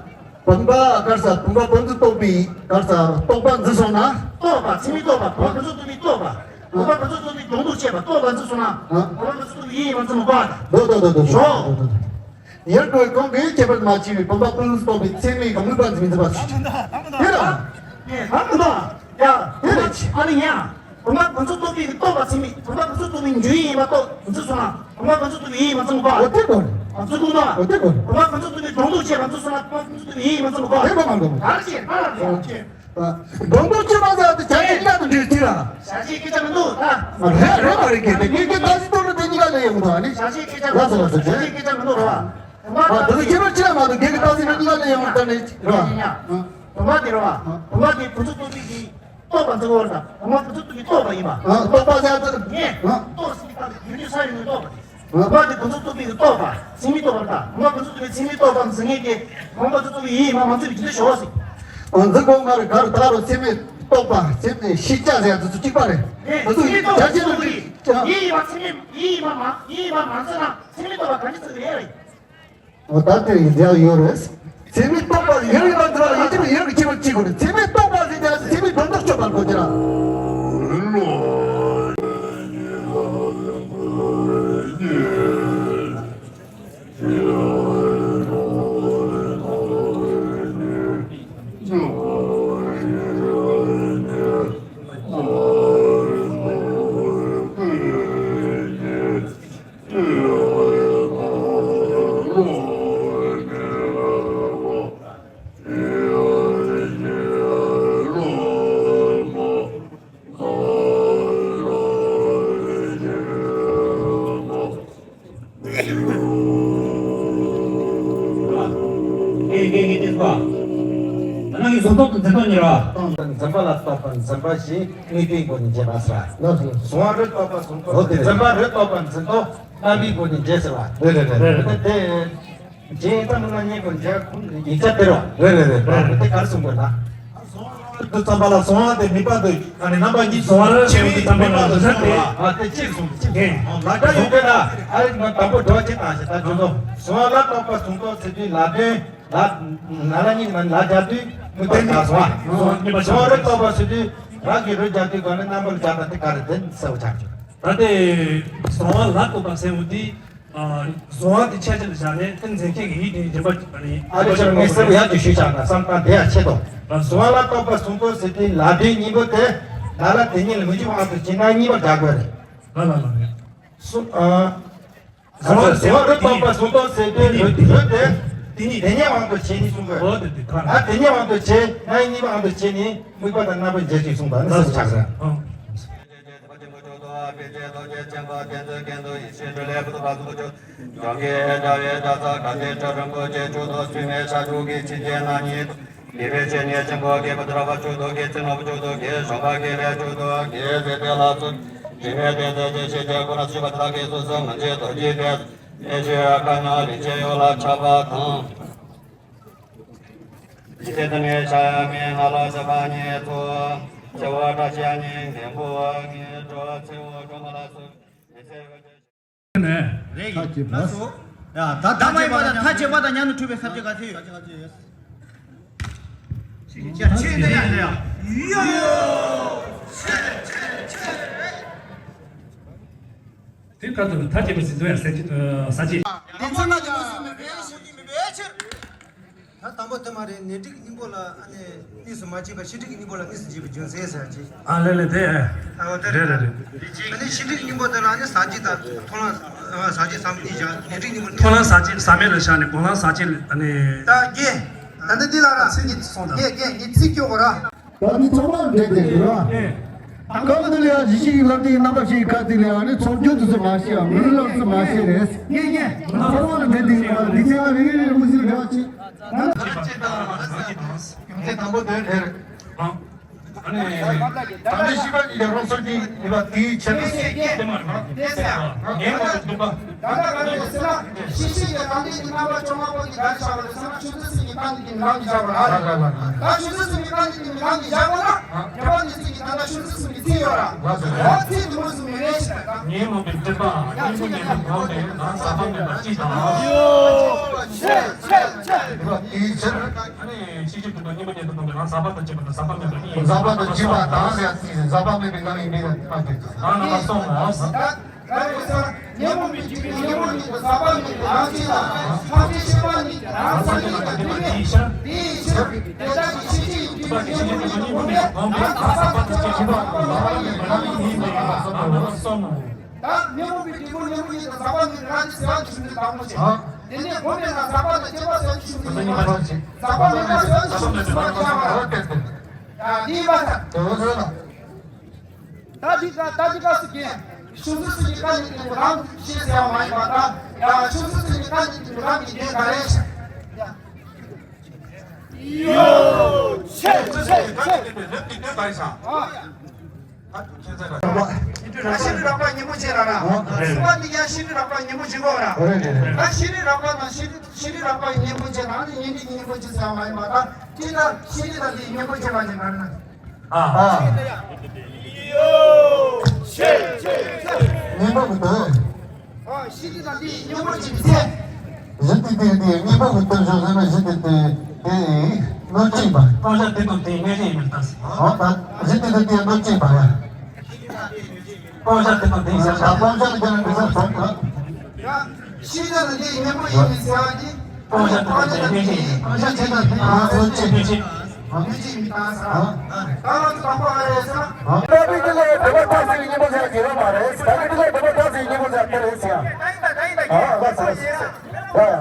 བུམ་པ་ག་རེ་ཟེར། བུམ་པ་བུམ་འཛིན་རྟོག་པའི་ག་རེ་ཟེར། རྟོག་པ་འཛིན་སོང་ན། རྟོག་པ། ཚད་མས་རྟོགས་པ། བུམ་པ་བུམ་འཛིན་རྟོག་པའི་རྟོག་པ། བུམ་པ་བུམ་འཛིན་རྟོག་པའི་སྒྲོ་འདོགས་བཅད་པ་རྟོག་པ་འཛིན་སོང་ན། ཨ། བུམ་པ་བུམ་འཛིན་རྟོག་པའི་ཡིད་ཡོད་པ་འཛིན་མི་དགོས་པར་ཐལ། འགྲོ་འགྲོ་འགྲོ་འགྲོ། ཞོག་ཡང་ཁོས་གོང་གི་ཁྱད་པར་མ་ཕྱིན་པའི་བུམ་པ་བུམ་འཛིན་རྟོག་པའི་ཚད་མས་དམིགས་པ་འཛིན་མི་འཛིན་པ་ཞིག་དེ་ར། ཨེ། ད་མི་འདུག་ཡ། དེ་རེད། ཨ་ནི་ཡ། བུམ་པ་བུམ་འཛིན་རྟོག་པའི་རྟོགས་པ་ཚད་མས། བུམ་པ་བུམ་འཛིན་རྟོག་པའི་འཇུག་ཡིད་ཡིན་པ་རྟོགས་འཛིན་སོང་ན། བུམ་པ་བུམ་འཛིན་རྟོག་པའི་ཡིད་ཡིན་པ་འཛིན་མི་དགོས་པ། འོ་དེ་དགོས་རེད། ཨ། འཛིན་དགོས་ན། འོ་དེ་དགོས་རེད། བུམ་པ་བུམ་འཛིན་རྟོག་པའི་སྒྲོ་འདོགས་བཅད་པ་འཛིན་སོང་ན། བུམ་པ་བུམ་འཛིན་རྟོག་པའི་ཡིད་ཡིན་པ་འཛིན་མི་དགོས་པ། དེ་དགོས་མ་དགོས། ག་རེ་བྱེད། ག་རེ་བྱེད། སྒྲོ་འདོགས་བཅད་པ་ཟེར་དེ་བྱ་བྱེད་གཉིས་ཀ་དང་འབྲེལ་གྱི་ར། བྱ་བྱེད་སྐད་ཆ་མི་འདུག་ད། རེད་རེད་མ་རེད་གི། དེ་ངེད་ཀྱི་ལྟ་ཚུལ་ཐོག་ལ་དེ་གཉིས་ཀ་ལ་ཡོང་ཐུབ་ཨ་ནི། བྱ་བྱེད་སྐད་ཆ་མི་འདུག་ལགས་སོ་ལགས་སོ། བྱ་བྱེད་སྐད་ཆ་མི་འདུག་ར། ཨ། དེ་ཚོ་ཁྱད་པར་ཅི་ལ་མ་གཏོགས་ངེད་ཀྱི་ལྟ་ཚུལ་ནི་གཉིས་ཀ་ལ་ཡོང་ཐུབ་ནི་ར། བུམ་པ་དེ་ར་བ། བུམ་པ་དེ་བུམ་འཛིན་རྟོག་པའི་གི་རྟོགས་པ་འཛིན་དགོས་ར། བུམ་པ་བུམ་འཛིན་རྟོག་པའི་རྟོགས་པ་ཡིན་པ། ཨ། རྟོགས་པ་ཟེར་ཡ་དེ། ངས་ཨ། རྟོགས་ཟེར་ཡ་དེ་ཡུལ་དུས་ས་ཡོད་ནི་རྟོགས་པ་དེ། བུམ་པ་དེ་བུམ་འཛིན་རྟོག་པའི་གི་རྟོགས་པ། ཚད་མས་རྟོགས་པ་ར། བུམ་པ་བུམ་འཛིན་རྟོག་པའི་ཚད་མས་རྟོགས་པ་འཛིན་ངེས་ཏེ། བུམ་པ་བུམ་འཛིན་རྟོག་པའི་ཡིད་ཡིན་པ་མ་འཛིན་པའི་རྒྱུ་མཚན་ཞོག་ཟེར། ཨ། འཛིན་དགོས་ང་རེ་ག་རེ་ད་རུང་ཚད་མས་རྟོགས་པ། ཚད་མས་ཤེས་བྱ་ཟེར་ཡ་དེ་ཚོ་གཅིག་པ་རེད། ངས་དེ་ཚོ་ཚད་མས་རྟོགས་པའི་རྒྱ་ཆེན་པོ་རེད། ཡིད་ཡིན་པ་ཚད་མས་ཡིད་ཡིན་པ་མ་ཡིད་ཡིན་པ་མ་འཛིན་ན་ཚད་མས་རྟོགས་པ་གང་ཅི་ཚིག་རེད་རེད། འོ་ད་དེ་ཡིན་ཡང་ཡོད་རེད། ཚད་མས་རྟོགས་པ་ཡོད་ཡིན་པ་འདི་ལ་ཡིད་ཀྱི་ཡོད་ཀྱི་ཁྱད་པར་གཅིག་པ་རེད། ཚད་མས་རྟོགས་པ་ཟེར་ཏེ་ཚད་མས་སྒྲོ་འདོགས་གཅོད་པར་གོ་རྒྱུ་ར། ད་ནང་གི་གཟུང་རྟོག་དང་འཛིན་རྟོག་གཉིས་ར། རྟོག་པ་དང་འཛིན་པ་ལ་རྟོག་པ་འཛིན་པ་ཞེས་དངོས་པོའི་སྒོ་ནས་འབྱེད་པ་ཟེར། ལགས་སོ། གཟུང་བ་རུ་རྟོག་པ་གཟུང་རྟོག་འཛིན་པ་རུ་རྟོག་པ་འཛིན་རྟོག་རྣམ་པའི་སྒོ་ནས་འབྱེད་ཟེར་བ། རེད་རེད་རེད། དེ་རྗེས་ཙམ་ན་གཉིས་པོ་འཇལ་ཁུངས་ཡིག་ཆ་སྟེར་བ། རེད་རེད་རེད། རེད་རེད། དེ་གར་གསུངས་པ་ན། དུ་ཙམ་པ་ལ་གཟུང་བ་དེ་དམིགས་པ་དུ་ཨ་ནི་རྣམ་པ་གཉིས་གཟུང་བ་ཆེ་བའི་དམིགས་པ་དུ་ཟེར་ཏེ། ཨ་དེ་གཅིག་གསུངས་གཅིག་གསུངས། ལ་ད་ཡོད་དེ་ན་ཨ་རིག་མ་དང་པོ་འགྲོ་བ་ཅན་དང་ཞེ་ད་ཅུང་ཙམ་གཟུང་བ་ལ་རྟོག་པ་གཟུང་རྟོག་ཟེར་དུས་ལ་དོན་ལ་ན་ལ་གཉིས་མ་ལ་རྒྱ་དུས་མུ་སྟེགས་ལ་གཟུང་བ། གཟུང་བ་རུ་རྟོག་པ་ཟེར་དུས་རང་གི་རུ་རྒྱ་དུས་ག་ནི་རྣམ་པར་རྒྱ་དང་དེ་ག་རེ་དེ་གསལ་བོ་ཆགས་ཀྱི། ད་དེ་གཟུང་བ་ལ་རྟོག་པ་ཟེར་བ་དེ། གཟུང་བ་དེ་ཆ་ཆ་ལ་བཞག་ནས་དེ་འཛིན་མཁན་གྱི་ཡིད་དེ་འཛིན་པ་ཨ་ནི་ཆ་ངས་གསལ་པོ་ཡག་ཅིག་ཞུས་བཞག་ན་བསམ་སྟངས་དེ་ཡང་ཆེ་དོ། གཟུང་བ་ལ་རྟོག་པ་གཟུང་རྟོག་ཟེར་དུས་ལ་དོན་གཉིས་པོ་དེ་ལ་ལ་དེ་གཉིས་ལ་མི་འཇུག་དབང་དུ་བྱས་ན་གཉིས་པར་སྦྱར་དགོས་རེད། ལ་ལ་ལ་རེད། གཟུང་བ་རུ་རྟོག་པ་གཟུང་རྟོག་ཟེར་དུས་རུ་རུ་དེ་དེ་གཉིས་དེ་གཉིས་དབང་དུ་བྱས་ནས་གསུང་དགོས། ཨ་དེ་གཉིས་དབང་དུ་བྱས་ན་གཉིས་པ་དབང་དུ་བྱས་ནས་དམིགས་པ་དང་རྣམ་པར་འབྱེད་ཅིག་གསུངས་པ་ནི་གསལ་བོ་ཆགས་རེད། ལི་ཚེ་དང་ནི་ཤ་ཡ་མི་ང་ལ་ཤ་བ་ཉེ་ཚོ། ཚེ་བ་བཀྲ་ཤ་ཉེ་འགན་པོ་ངེ་འགྲོ་ཚེ་བ་གྲོ་མ་ལ་སོགས་ལི་ཚེ་བ་ཅན། ནས། རེད་ཡིན། ལགས་སོ། ཡ་ད་ད་མ་ཡིན་པ་དང་མཐའ་བྱེད་པ་དང་མཉམ་དུ་འཁྲུལ་པའི་ས་བཅད་ག་ཚོད་ཡོད། ཡ་ཆེ་ནས་ཡ་ཡ་ཡོ། དེ་ག་ཚོད་ལ་ཐ་ཆད་པ་ཟིན་ཚོ་ཡ་ས་ཆེ་ས་ཆེ། དེ་ཚོ་ན་ཅི་མ་སོང་མེད་པའི་ཤོད་ཀྱི་མེད་པའི་ཕྱིར། ད་དང་པོ་དེ་མ་རེད། ནད་རིགས་སྙིང་པོ་ལ་ཨ་ནི་གཉིས་སུ་མ་སྐྱེས་པ་ཤི་ཁྲིག་གི་སྙིང་པོ་ལ་གཉིས་སུ་སྐྱེས་པའི་རྒྱུ་མཚན་ཟེར་ཅིག་ཨ་ལེ་ལེ་དེ། ཨ་འོ་དེ་རེད་རེད་རེད། ཨ་ནི་ཤི་ཁྲིག་སྙིང་པོ་དེ་ལ་ཨ་ནི་ཟ་བྱེད་དང་མཐོང་ལམ་ཟ་བྱེད་ཟ་མི་གཉིས་བཞག་ནད་རིགས་སྙིང་པོ་མཐོང་ལམ་ཟ་བྱེད་ཟ་མེད་ལ་བཞག་ནས་གོ་ལམ་ཟ་བྱེད་ཨ་ནི། ད་རྒན། ད་ནི་འདི་ལ་ར་ཚིག་གི་སོང་ད། རྒན་རྒན་ངས་ཚིག་སྐྱོ་གོ་ར། ད་ནི་ཚང་མར་འབྲེལ་ཏེ་རེད་བ། སྐབས་དེ་ལ་ཡང་གཞི་ཞིག་ལབ་དེའི་རྣམ་པ་ཞིག་ག་དེ་ལ་ཡང་ནི་ཚོགས་རྒྱུ་དེ་ཚོ་མ་ཤེས་ཡང་མི་ལབ་ཚོ་མ་ཤེས་རེད། ངེས་ངེས། ཚང་མར་འབྲེལ་ཏེ་ཡིན་པ་འདི་ཚེ་ང་རེ་རེ་རེ་མུ་ཟིག་རེ་བ་ཆེ། ད་ནི་ཚིག་ཅིག་དང་རྣམ་པ་ཚིག་དང་། ཡོང་ཚེ་དང་པོ་དོན་དེར། ཨ་ནི། ད་ལྟའི་ཤི་ཁྲིག་ཡ་རོགས་སོགས་ཀྱི་ནུས་པ་དེའི་ཆེད་དུ་དེ་མ་རེད། དེ་ཟེར་ཡ། ངའི་ངོ་ནས་འདུག་པ། ད་ལྟ་ག་རེ་ཟེར་ན་ཤི་ཤི་ཡ་ད་ལྟའི་གི་རྣམ་པ་བཅོ་ལྔ་པོ་གི་ག་རེ་བྱ་བ་རེད་ཟེར་ན་ཆུ་ཚོད་གསུམ་གྱི་སྟེང་གི་ནང་གི་བྱ་བ་རེད། ད་ཆུ་ཚོད་གསུམ་གྱི་སྟེང་གི་ནང་གི་བྱ་བ་ལ་རྒྱ་བ་ནི་ཚིག་གི་ད་ལྟ་ཆུ་ཚོད་གསུམ་གྱི་ཚིག་ཡོད་ར། འོ་ཚིག་དུ་མོ་གསུམ་མི་རེད་ཤི་ད་ད། ངའི་ངོ་ནས་འདུག་པ། སྙིང་པོ་ཉིད་དུ་གོམས་པས་ང་ཟག་པ་མེད་པ་ཅི་དང་། ཡོ། ཆེ་ཆེ་ཆེ། དེའི་ཕྱིར། ཨ་ནི་ཤི་ཁྲིག་ཏུ་སྙིང་པོ་ཉིད་དུ་གོམས་པས་ང་ཟག་པ་དང་བཅས་པ་དང་ཟག་པ་མེད་པ་གཉིས་ཡིན། ཟག་པ་དང་བཅས་པ་དང་ཟག་པ་མེད་པའི་ངང་ཡིན་པས་ཨ་དེ་ཚོ། ཨ་ནི་མ་སོང་ངོ་། ད་ག་རེ་ཟེར། ཉོན་མོངས་པའི་སྒྲིབ་པས་ཉོན་མོངས་ཉིད་དུ་ཟག་པ་མེད་པའི་ངང་ཚུལ་དང་། ཐམས་ཅད་ཤེས་པ་ཉིད་ཀྱིས་རང་སངས་རྒྱས་དང་མཐུན་པས་དེའི་ཕྱིར། དེ་ལྟ་བུའི་ཤེས་བྱའི་སྒྲིབ་པས་ཉོན་མོངས་ཉིད་དུ་གོམས་པས་ང་ཟག་པ་དང་བཅས་པ་དང་ཟག་པ་མེད་པ་གཉིས་ཡིན་པས་ཨ་མ་སོང་ངོ་། ད་ཉོན་མོངས་པའི་སྒྲིབ་པ་ཉོན་མོངས་ཉིད་དུ་ཟག་པ་མེད་པའི་ངང་ཚུལ་ཟེར་བ་དེ་ཆུང་དུས་དང་པོ་བྱས། དེ་ནས་གོམས་པས་ན་ཟག་པ་དང་བཅས་པ་ཟེར་བ་དེ་ཆུང་དུས་གཉིས་པ་བྱས། ཟག་པ་མེད་པ་ཟེར་བ་དེ་ཆུང་དུས་གསུམ་པ་བྱས། ཨ་འདི་ཡིན་པ་ད། ད་འདི་ཀ་ད་འདི་ཀ་སུ་གིས་ཆུང་ཚུལ་སུ་གི་ཀ་ནི་དེ་རང་ཤེས་ཟེར་བ་མ་ཡིན་པ་ད། ཡང་ཆུང་ཚུལ་སུ་གི་ཀ་ནི་དེ་རང་གི་དོན་ག་རེ་ཤེས། ཡོ། ཆེ་ཆེ་ཆེ། ད་ཤི་ཁྲིག་རགས་པ་སྙིང་པོ་བྱེད་ར་ར། ཨོ། རེད། སུ་པ་འདི་ཡང་ཤི་ཁྲིག་རགས་པ་སྙིང་པོ་བྱེད་དགོས་ར། རེད་རེད་རེད། ད་ཤི་ཁྲིག་རགས་པ་དང་ཤི་ཁྲིག་ཤི་ཁྲིག་རགས་པ་སྙིང་པོ་བྱེད་རང་ནི་ཉིན་གཅིག་སྙིང་པོ་བྱེད་ཟེར་བ་མ་ཡིན་པ་ད། ཁྲིག་ད་ཤི་ཁྲིག་དང་དེ་སྙིང་པོ་བྱེད་པ་ཞིག་ག་རེ་ན། ཨ། ཨ། སྙིང་པོ་གི་དོན། ཨ། ཤི་ཁྲིག་དང་དེ་སྙིང་པོ་བྱེད་པའི་ཚེ། གཞི་དེ་དེ་དེ་སྙིང་པོ་གི་དོན་ཞོག་ཟེར་ན་གཞི་དེ་དེ་དེ་སྣོད་བཅུད་པ། སྤང་བྱ་དེ་དང་དེའི་གནས་ཅན་ཡིན་པར་ཐལ། ཨོ་ད་གཞི་དེ་དེ་དེ་སྣོད་བཅུད་པ་ཡ། སྤང་བྱ་དེ་དང་དེའི་ཞབས་ཞུ། སྤང་བྱ་དེ་དང་དེའི་ཞབས་ཞུ། ཤེས་བྱ་དང་དེའི་གཉེན་པོ་ཡིན་ཟེར་བ་གྱིས། སྤང་བྱ་དེ་དང་དེའི་གཉེན་པོ་ཡིན། སྤང་བྱ་དེ་དང་དེའི་གཉེན་པོ་ཡིན། ད་ང་ཚོ་དང་པོ་ཨ་རེ་ཟེར། ད་ལ་དུ་དང་པོ་ཨ་རེ་ཟེར། ད་པའི་ཀྱི་ལས་བདེ་བ་ཐག་ཟིན་གཉེན་པོ་ཟེར་གྱི་ཡོད་མ་རེད། ད་པའི་ཀྱི་ལས་བདེ་བ་ཐག་ཟིན་གཉེན་པོ་ཟེར་གྱི་རེད་ཟེར། ཨ་ལ་ཟེར། ཨ་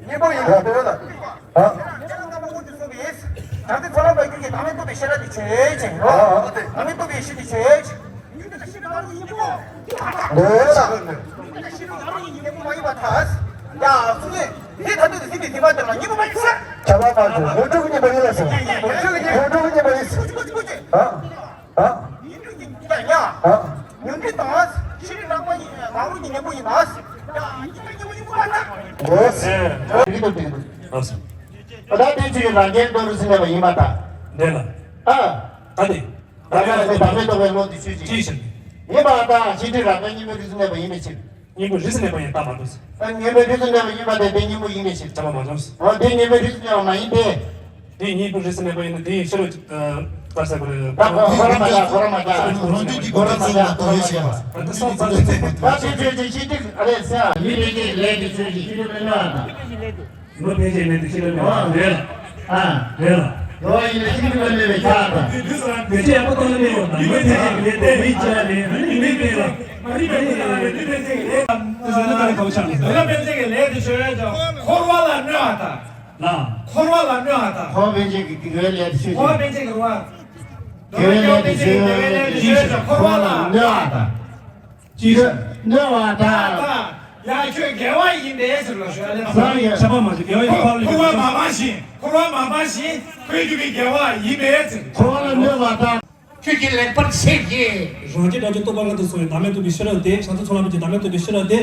གཉེན་པོ་ཡིན་ལ་དེ་ལ། ཨ། ད་ལྟ་ང་ཚོ་ཚོ་གིས་ད་ལྟ་ཚོ་ལ་བ་རྒྱུད་ཀྱི་བདག་མེད་རྟོགས་པའི་ཤེས་རབ་ཀྱི་ཆོས་ཅན་རོ། ཨ། བདག་མེད་རྟོགས་པའི་ཤེས་ཀྱི་ཆོས་ཅན། ཉིད་དུ་ཤེས་པའི་ང་རང་ཉིད་པོ། འདོད་ལ། ཤེས་པའི་ང་རང་ཉིད་པོ་མ་ཡིན་པར་ཐལ། ཡ་གསུང་གི་འདི་ད་ལྟ་འདི་སྲིད་པའི་སྲིད་པ་དེ་ལ་ཉིད་པོ་མ་ཡིན་ཟེར། བྱ་བ་མ་བྱུང་མུ་ཕྲུག་ཉིད་པ་ཡིན་ལ་ཟེར། མུ་ཕྲུག་ཉིད་པ་ཡིན་ཟེར། ཨ། ཨ། ཉིད་དུ་ཉིད་ཀྱང་ཡ། ཨ། ཉོན་སྒྲིབ་དང་ཤེས་རིག་རགས་པ་ཡིན་ང་རང་ཉིད་ཉིད་པོ་ཡིན་ལ། ཡ་ཉིད་ཀྱང་ཉིད་པོ་ཡིན་པ་ལ། འོ་ཟེར། འགྲིག་འདུག་འགྲིག་འདུག་ཨ་ཟེར། ད་དེ་ཚོའི་རང་རྒྱལ་འདོད་རུ་ཟིན་ནས་པ་ཡིན་པ་དང་། འདོད་ལ། ཨ། ད་དེ། ད་ག་ནས་བདག་མེད་རྟོགས་པའི་བློ་འདི་ཆོས་ཅན། ཅི་ཞིག་ཡིན་པ་དང་ཤེས་སྒྲིབ་རགས་པའི་གཉེན་པོའི་རིགས་སུ་གནས་པ་ཡིན་པའི་ཕྱིར། གཉེན་པོའི་རིགས་སུ་གནས་པ་ཡིན་ལྟ་མ་འདུག་ད་གཉེན་པོའི་རིགས་སུ་གནས་པ་ཡིན་པ་དེ་དེ་གཉེན་པོ་ཡིན་པའི་ཕྱིར་བྱ་བ་མ་བྱུང་། འོ་དེ་གཉེན་པོའི་རིགས་སུ་གནས་པ་མ་ཡིན་ཏེ། དེ་གཉེན་པོའི་རིགས་སུ་གནས་པ་ཡིན་ན་དེ་ཡི་ཕྱིར་རོ། ད་གོ་ར་མ་ཆག་གོ་ར་མ་ཆག་རང་རྒྱུད་ཀྱི་གོ་ར་མ་ཆག་གོ་ར་མ་ཆག་ད་དེ་སོང་ཙང་ད་དེ་ཆོས་ཅན་ཤེས་སྒྲིབ་ཨ་རེད་ཟེར། ཡིད་ལས་ཀྱི་ལས་ཀྱི་ཆོས་ཀྱི་ཤེས་སྒྲིབ་ལ་གནོད་པ་དང་། ལོ་ཕལ་ཆེར་མེད་དུ་ཤི་ལ་མེད་པ་རེད་ལ། ཨ། རེད་ལ། འགྲོ་བ་ཡིན་ན་ཤི་ནུས་པ་མེད་པའི་ཆ་དང་། དུས་ཚོད་ཡག་པོ་གཏོང་ལེ་ཡོད་དང་ལོ་ཕལ་ཆེར་གྱི་ལས་དེ་མི་བྱ་ལས་ཨ་ནི་མི་སྤེལ་ལ། མ་རིག་པའི་ལས་ལ་ལས་དུས་ཕལ་ཆེར་གྱི་ལས་དང་། དུས་ཚོད་ནི་ད་རེ་གའུ་ཆགས་ནས། ལོ་ཕལ་ཆེར་གྱི་ལས་དེ་ཤོད་ཡ་ཅང་འཁོར་བ་ལ་གནོད་པ་དང་། ལ། འཁོར་བ་ལ་གནོད་པ་དང་། འཁོར་བ་ཕལ་ཆེར་གྱི་དགེ་བའི་ལས་དེ་ཤོད་ཅིང་། འཁོར་བ་ཕལ་ཆེར་གྱི་རུང་བ། དགེ་བའི་ལས་དེ་ཤོད་ཅིང་འཁོར་བ་ལ་གནོད་པ་དང་། ཅི་རེད། གནོད་པ་དང་། ཡང་ཁྱོད་དགེ་བ་ཡིན་པས་ཟེར་ལོ་ཞུ་ཡ་ལེ། སངས་རྒྱས་ཆ་པ་མ་ཞིག་དགེ་བ་ཡིན་ཕར་ལ་འཁོར་བ་མ་སྤངས་ཤིང་འཁོར་བ་མ་སྤངས་ཤིང་འཁོར་རྒྱུ་གི་དགེ་བ་ཡིན་པས་ཟེར། འཁོར་བ་ལ་གནོད་པ་དང་། ཁྱོད་ཀྱིས་ལེགས་པར་ཤེས་ཀྱིས། རང་རྒྱུད་རང་རྒྱུད་རྟོག་པ་སྔོན་དུ་སོང་བའི་བདག་མེད་རྟོགས་པའི་ཤེས་རབ་དེ་བྱང་ཆུབ་མཆོག་ལ་ཕན་ཅིང་བདག་མེད་རྟོགས་པའི་ཤེས་རབ་དེ་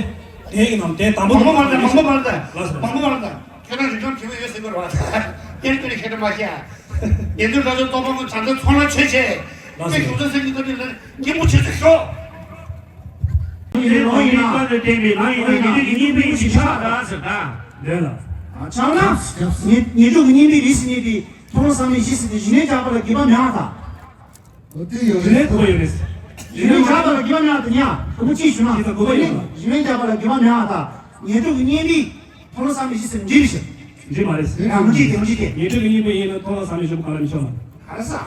དེའི་ནང་དེ་དང་པོ་དང་། མང་པོ་མ་རེད་མང་པོ་མ་རེད། ལགས་སོ། མང་པོ་མ་རེད། ཁྱེད་རང་རིག་སྐྱོར་གྱི་བོད་ཡོད་ཟེར་དགོས་རེད་བ། སྐྱེར་སྐྱེར་ཁྱེད་རང་མ་ཤེས་ཨ། ཉན་ཐོས་རང་བྱུང་རྟོགས་པ་སྔོན་བྱང་ཆུབ་མཆོག་ལ་མཆོད་བྱས། ལགས་སོ། ཁྱེད་གཞུང་ཚོ་སེམས་ཀྱི་སྟོབས་ཀྱིས་ལ་སྙིང་པོ་ཆེ་ཚུལ་ཤོག །ཡིན་ནོ་ཡིན་ན། ལམ་རིམ་ཀུན་ཏུ་བསྟན་པའི་ལམ་ཡིན་ན་ཉན་ཐོས་ཀྱི་སྙིང་པོའི་ཡིན་ཞིག་ཆགས་དང་ཟེར་ད། ལོས་ལ། ཆགས་ན། ཉན་ཐོས་ཀྱི་སྙིང་པོའི་རིགས་སུ་གནས་པའི། མཐོང་ལམ་ཟབ་མོའི་གཞི་ཟེར་ཏེ་གཞི་ནས་རྒྱག་པ་ལ་དགོས་པ་མེད་པ་དང་། འོ་དེ་ཡོད་རེད། གཞི་ནས་དགོས་པ་ཡོད་རེད། གཞི་ནས་རྒྱག་པ་ལ་དགོས་པ་མེད་པ་དང་ཉ། དགོས་པ་ཅི་ཞུ་ན། གཞི་ནས་དགོས་པ་ཡོད་རེད། གཞི་ནས་རྒྱག་པ་ལ་དགོས་པ་མེད་པ་དང་། ཉན་ཐོས་ཀྱི་གཉེན་པོས་མཐོང་ལམ་ཟབ་མོའི་གཞི་ཟེར་འདྲི་རེད་ཤག་འདྲི་མ་རེད། ཡང་མི་འདྲི་དེ་མི་འདྲི་དེ། ཉན་ཐོས་ཀྱི་གཉེན་པོ་ཡིན་ན་མཐོང་ལམ་ཟབ་མོའི་གཞི་པོ་གང་ལ་མི་ཤོང་ལ། ག་རེ་ཟ།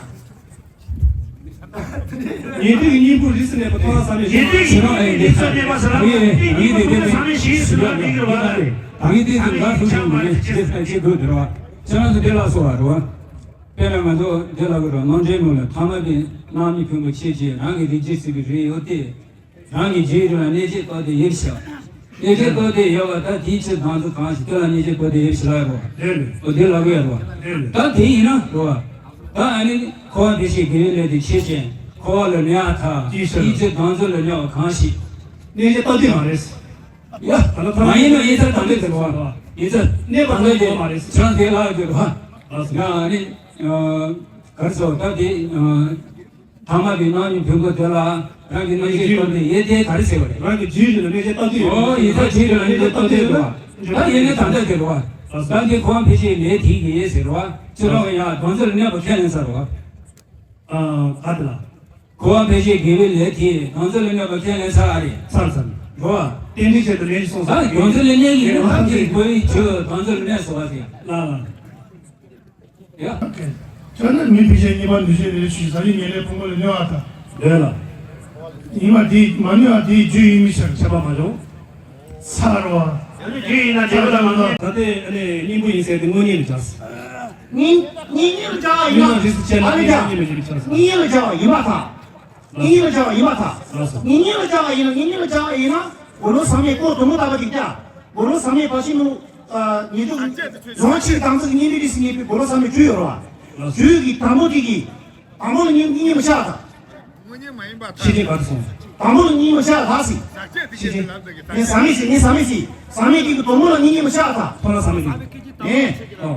ཉན་ཐོས་ཀྱི་གཉེན་པོ་རིས་སུ་མེད་པ་མཐོང་ལམ་ཟབ་མོའི་གཞི། ཉན་ཐོས་ཀྱི་གཉེན་པོ་རིས་སུ་མེད་པ་ཟེར་བ་དེ་ཉན་ཐོས་ཀྱི་གཉེན་པོ་མཐོང་ལམ་ཟབ་མོའི་གཞི་ཟེར་བ་འདི་གི་རེད་བ། ད་ངས་དེ་ཚོ་འགའ་ཐུག་ཐུག་མི་ཉན་ཁྱེད་ཚོ་ཁྱེད་དགོས་དེ་རེད་བ། ཁྱེད་རང་ཚོ་དེ་ལ་སོ་བ་རེད་བ། དཔེར་ན་ང་ཚོ་འདི་ལ་གི་རོ་ནང་འདྲེན་མོ་ལ་ཐ་མལ་པའི་རྣམ་སྨིན་ཕུང་པོ་ཆེ་ཆེ་རང་གི་རིགས་རྒྱུད་ཟེར་གི་རིགས་ཡོད་དེ། རང་གི་རྒྱུད་རིགས་ལ་གནས་བྱེད་རྟོག་དེ་ཡོད་ཤག་གནས་བྱེད་རྟོག་དེ་ཡོད་པ་ད་དེའི་ཕྱིར་དང་དུ་གང་ཞིག་དེ་ལ་གནས་བྱེད་རྟོག་དེ་ཡོད་ཤག་ལ་རོ། ཨོ་དེ་ལ་གི་ཡོད་རོ། ད་དེ་ཡིན་ན་རོ། ད་ཨ་ནི་འཁོར་བ་འཕེལ་བྱེད་དགེ་བའི་ལས་དེ་ཆེ་ཆེ་འཁོར་བ་ལ་གནས་པ་ཐ་དེའི་ཕྱིར་དང་དུ་ལ་གནས་པ་གང་ཞིག་གནས་བྱེད་རྟོག་དེ་མ་རེད། ཡ། མ་ཡིན་ན་ཡིན་ཚར་དང་དེ་ཟེར་བ། ཡིན་ཚར་གནས་པ་དང་དེ་མ་རེད། ཅང་དེ་ལ་གི་རོ། ཡ་ཨ་ནི། གར་སོ་ད་དེ། ཐ་མལ་པའི་རྣམ་སྨིན་ཕུང་པོ་དེ་ལ་རང་གི་གནས་བྱེད་རྟོག་དེ་ཡོད་དེ་ག་རེ་ཟེར་བ་རེད། རང་གི་རྒྱུད་ལ་གནས་བྱེད་རྟོག་དེ་ཡོད། ཨོ་ཡིན་ད་རྒྱུད་ལ་གནས་བྱེད་རྟོག་དེ་ཡོད་པ། ད་ཡིན་ནས་ད་ལྟ་དེ་རེད་བ། ད་འདི་འཁོར་བ་འཕེལ་བྱེད་ལས་དེ་གི་ཡོད་ཟེར་བ། ཅི་རང་ཡ་དོན་ཚུལ་གནས་པ་ཁས་ལེན་ས་རེད་བ། ཨ་ག་དེ་ལ། འཁོར་བ་འཕེལ་བྱེད་དགེ་བའི་ལས་དེ་དོན་ཚུལ་གནས་པ་ཁས་ལེན་ས་རེད། ཚར་ཚར། རེད་བ། རྟེན་འབྲེལ་ཆེད་དུ་ལས་ཀྱི་སོང་ས། ད་དོན་ཚུལ་གནས་ཀྱི་ཡིན་ན་ད་དེ་འཁོར་བའི་རྒྱུ་དོན་ཚུལ་གནས་སོ་བ་ཟེར། ལ་ལ། ཡ། ཁྱོད་ནི་མི་ཕལ་ཆེར་གཉིས་པ་འདུ་ཤེས་རེ་ཞུས་ས་ཡི་ཉེར་ལེན་ཕུང་པོ་ལས་གནས་པ་དང་། འདོད་ལ། ཉི་མ་དེའི་མ་གནས་པ་དེའི་རྒྱུ་ཡིན་མི་ཤེས་ཁྱབ་པ་མ་བྱུང་། ས་ར་བ། རྒྱུ་ཡིན་ན་རྒྱུ་ལ་མ་གནས། ད་ལྟའི་ཨ་ནི་སྙིང་པོ་ཡིན་ཟེར་ཏེ་དངོས་གཉེན་ལ་བྱ། གཉིས་གཉིས་གཉིས་ལ་བྱ་བ་ཡིན་ན། རིས་སུ་ཆད་ན་ཨ་ནི་བྱ། གཉིས་ལ་བྱ་བ་ཡིན་པ་དང་། གཉིས་གཉིས་ལ་བྱ་བ་ཡིན་པ་དང་། ལགས་སོ། གཉིས་གཉིས་ལ་བྱ་བ་ཡིན་ན་གཉིས་གཉིས་ལ་བྱ་བ་ཡིན་ན། དགུང་ལོ་ཟབ་མོའི་སྐོར་དུམ་བུ་བཏགས་པ་ཅིག་ཀྱང་། དགུང་ལོ་ཟབ་མོའི་བར་ཆད་མི་ཉེ་དུ། རྫོང་ཕྱིར་དང་ཚིག་གཉིས་ལས་རིས་སུ་ངེས་པའི་དགུང་ལོ་ཟབ་མོའི་རྒྱུ་ཡོད་རེད་བ། རྒྱུ་གི་དང་པོ་དེ་གི། དང་པོ་ལ་གཉིས་གཉིས་མ་ཤར་དང་། ཤེས་བྱེད་ག་རེ་སོང་། དང་པོ་ལ་གཉིས་མ་ཤར་དག་སི། ཤེས་བྱེད། ངས་ཟབ་མོའི་ཟེར་ངས་ཟབ་མོའི་ཟེར། ཟབ་མོའི་དེ་གི་དང་པོ་ལ་གཉིས་གཉིས་མ་ཤར་དང་། ཐོག་ལ་ཟབ་མོའི་གཉིས། ངས། ཨོ།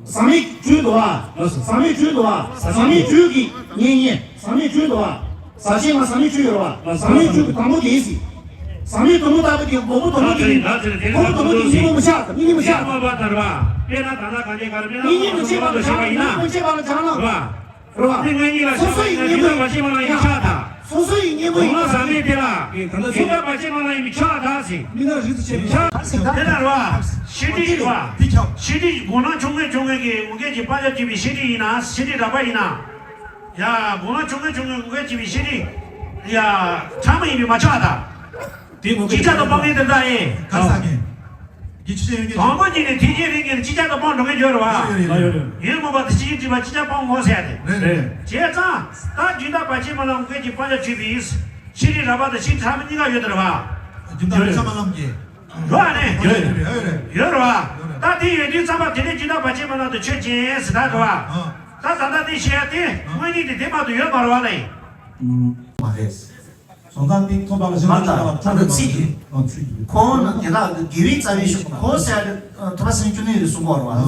ཟབ་མོའི་རྒྱུ་འདུག་བ། ལགས་སོ། ཟབ་མོའི་རྒྱུ་འདུག་བ། ཟབ་མོའི་རྒྱུ་གི་གཉིས་གཉིས། ཟབ་མོའི་རྒྱུ་འདུག་བ། ཟབ་ཆེན་ལ་ཟབ་མོའི་རྒྱུ་ཡོད་རེད་བ། ཟབ་མོའི་རྒྱུ་གི་དང་པོ་དེ་ཡིན་སྲིད། ཟབ་མོའི་དང་པོ་ལྟ་བུ་དེ་གོང་པོ་དང་པོ་དེ་ཡིན། གོང་པོ་དང་པོ་དེ་གཉིས་པོ་མི་ཤར་དང་གཉིས་གཉིས་མི་ཤར་དང་། གཉིས་གཉིས་མི་ཤར་དང་། གཉིས་གཉིས་མི་ཤར་བ་ལ་སྦྱང་ན། རེད་བ། སོ་སོ་ཡི་གཉེན་པོ་ཡིན། སོ་སོ་ཡི་གཉེན་པོ་ཡིན། ཟབ་མོའི་དེ་ལ། གོང་ལ་ཟབ་མོའི་དེ་ལ། ཡིན་ད་ལྟ་ཚོད་པ་ཅན་མ་ལ་ཡིན་མི་ཆགས་དང་ཟེར། མི་ན་རིགས་ཚོ་ཆེ་མི་ཆགས་དང་ཟེར། དེ་ལ་རེད་བ། ཤེས་སྒྲིབ་རེད་བ། ཤེས་སྒྲིབ་གོང་ན་ཆུང་ངུ་ཆུང་ངུ་གི་འོ་སྐད་ཀྱི་སྤང་བྱ་བྱེད་པའི་ཤེས་སྒྲིབ་ཡིན་ན་ཤེས་སྒྲིབ་རགས་པ་ཡིན་ན། ཡ། དགུང་ལོ་ཆུང་ངུ་ཆུང་ངུ་འོ་སྐད་ཅིག་པའི་ཤེས་རིག་ཡ། ཕྲ་མོ་ཡིན་པས་མ་ཆགས་དང་། དེ་འོ་སྐད་ཅིག་ཅིག་ཏུ་སྤང་མཁན་དེ་འདྲ་ཡིན། ག་ས་ངེ། གི་ཆུ་ཆེན་ཡོད་ཀྱི། དང་པོ་ཉིད་ནས་ཐེག་ཆེན་རིགས་ངེས་ཅིག་ཅར་དུ་སྤང་འགྲོ་མཁན་ཡོད་རེད་བ། ཡོད་ཡོད་ཡོད། ཡོད་མོད་པ་དེ་ཅིག་སྒྲིབ་པ་ཅིག་ཅར་སྤང་ངོ་ཟེར་ཡ་དེ། རེད་རེད། བྱས་ཙང་། ད་རྒྱུན་མཐའ་བར་ཆད་མ་ལ་འོ་སྐད་ཀྱི་སྤང་བྱ་བྱེད་པའི་ཤེས་རིག་རགས་པ་དང་ཤེས་རིག་ཕྲ་མོ་གཉིས་ཀ་ཡོད་དེ་རེད་བ། རྒྱུན་མཐའ་བར་ཆད་མ་ལམ་གྱི། རོ་ཨ་ནི། ཡོད་རེད། ཡོད་རེད་བ། ད་དེ་ཡོད་དུས་ཙམ་པ་དེ་ནས་རྒྱུན་མཐའ་བར་ཆད་མ་ལ་དུ་ཆོས་ཅན་ཟེར་ད་རེད་བ། ད་ད་ལྟ་དེ་བཤད་ཡ་དེ་དངོས་གནས་དེ་དེ་མ་གཏོགས་ཡོད་མ་རེད་བ་ལ་ཡིན། མ་རེད། སོང་ཙང་དེ་ཐོབ་པ་ལ་ཞེན་ཁོ་ན་དེ་དག་གི་དགེ་བའི་རྩ་བའི་ཤོག་ཁོ་ཟེར་ཡ་དེ་ཐོབ་པ་སངས་རྒྱས་བཅུ་གནས་ཀྱིས་གསུངས་པ་རེད་བ།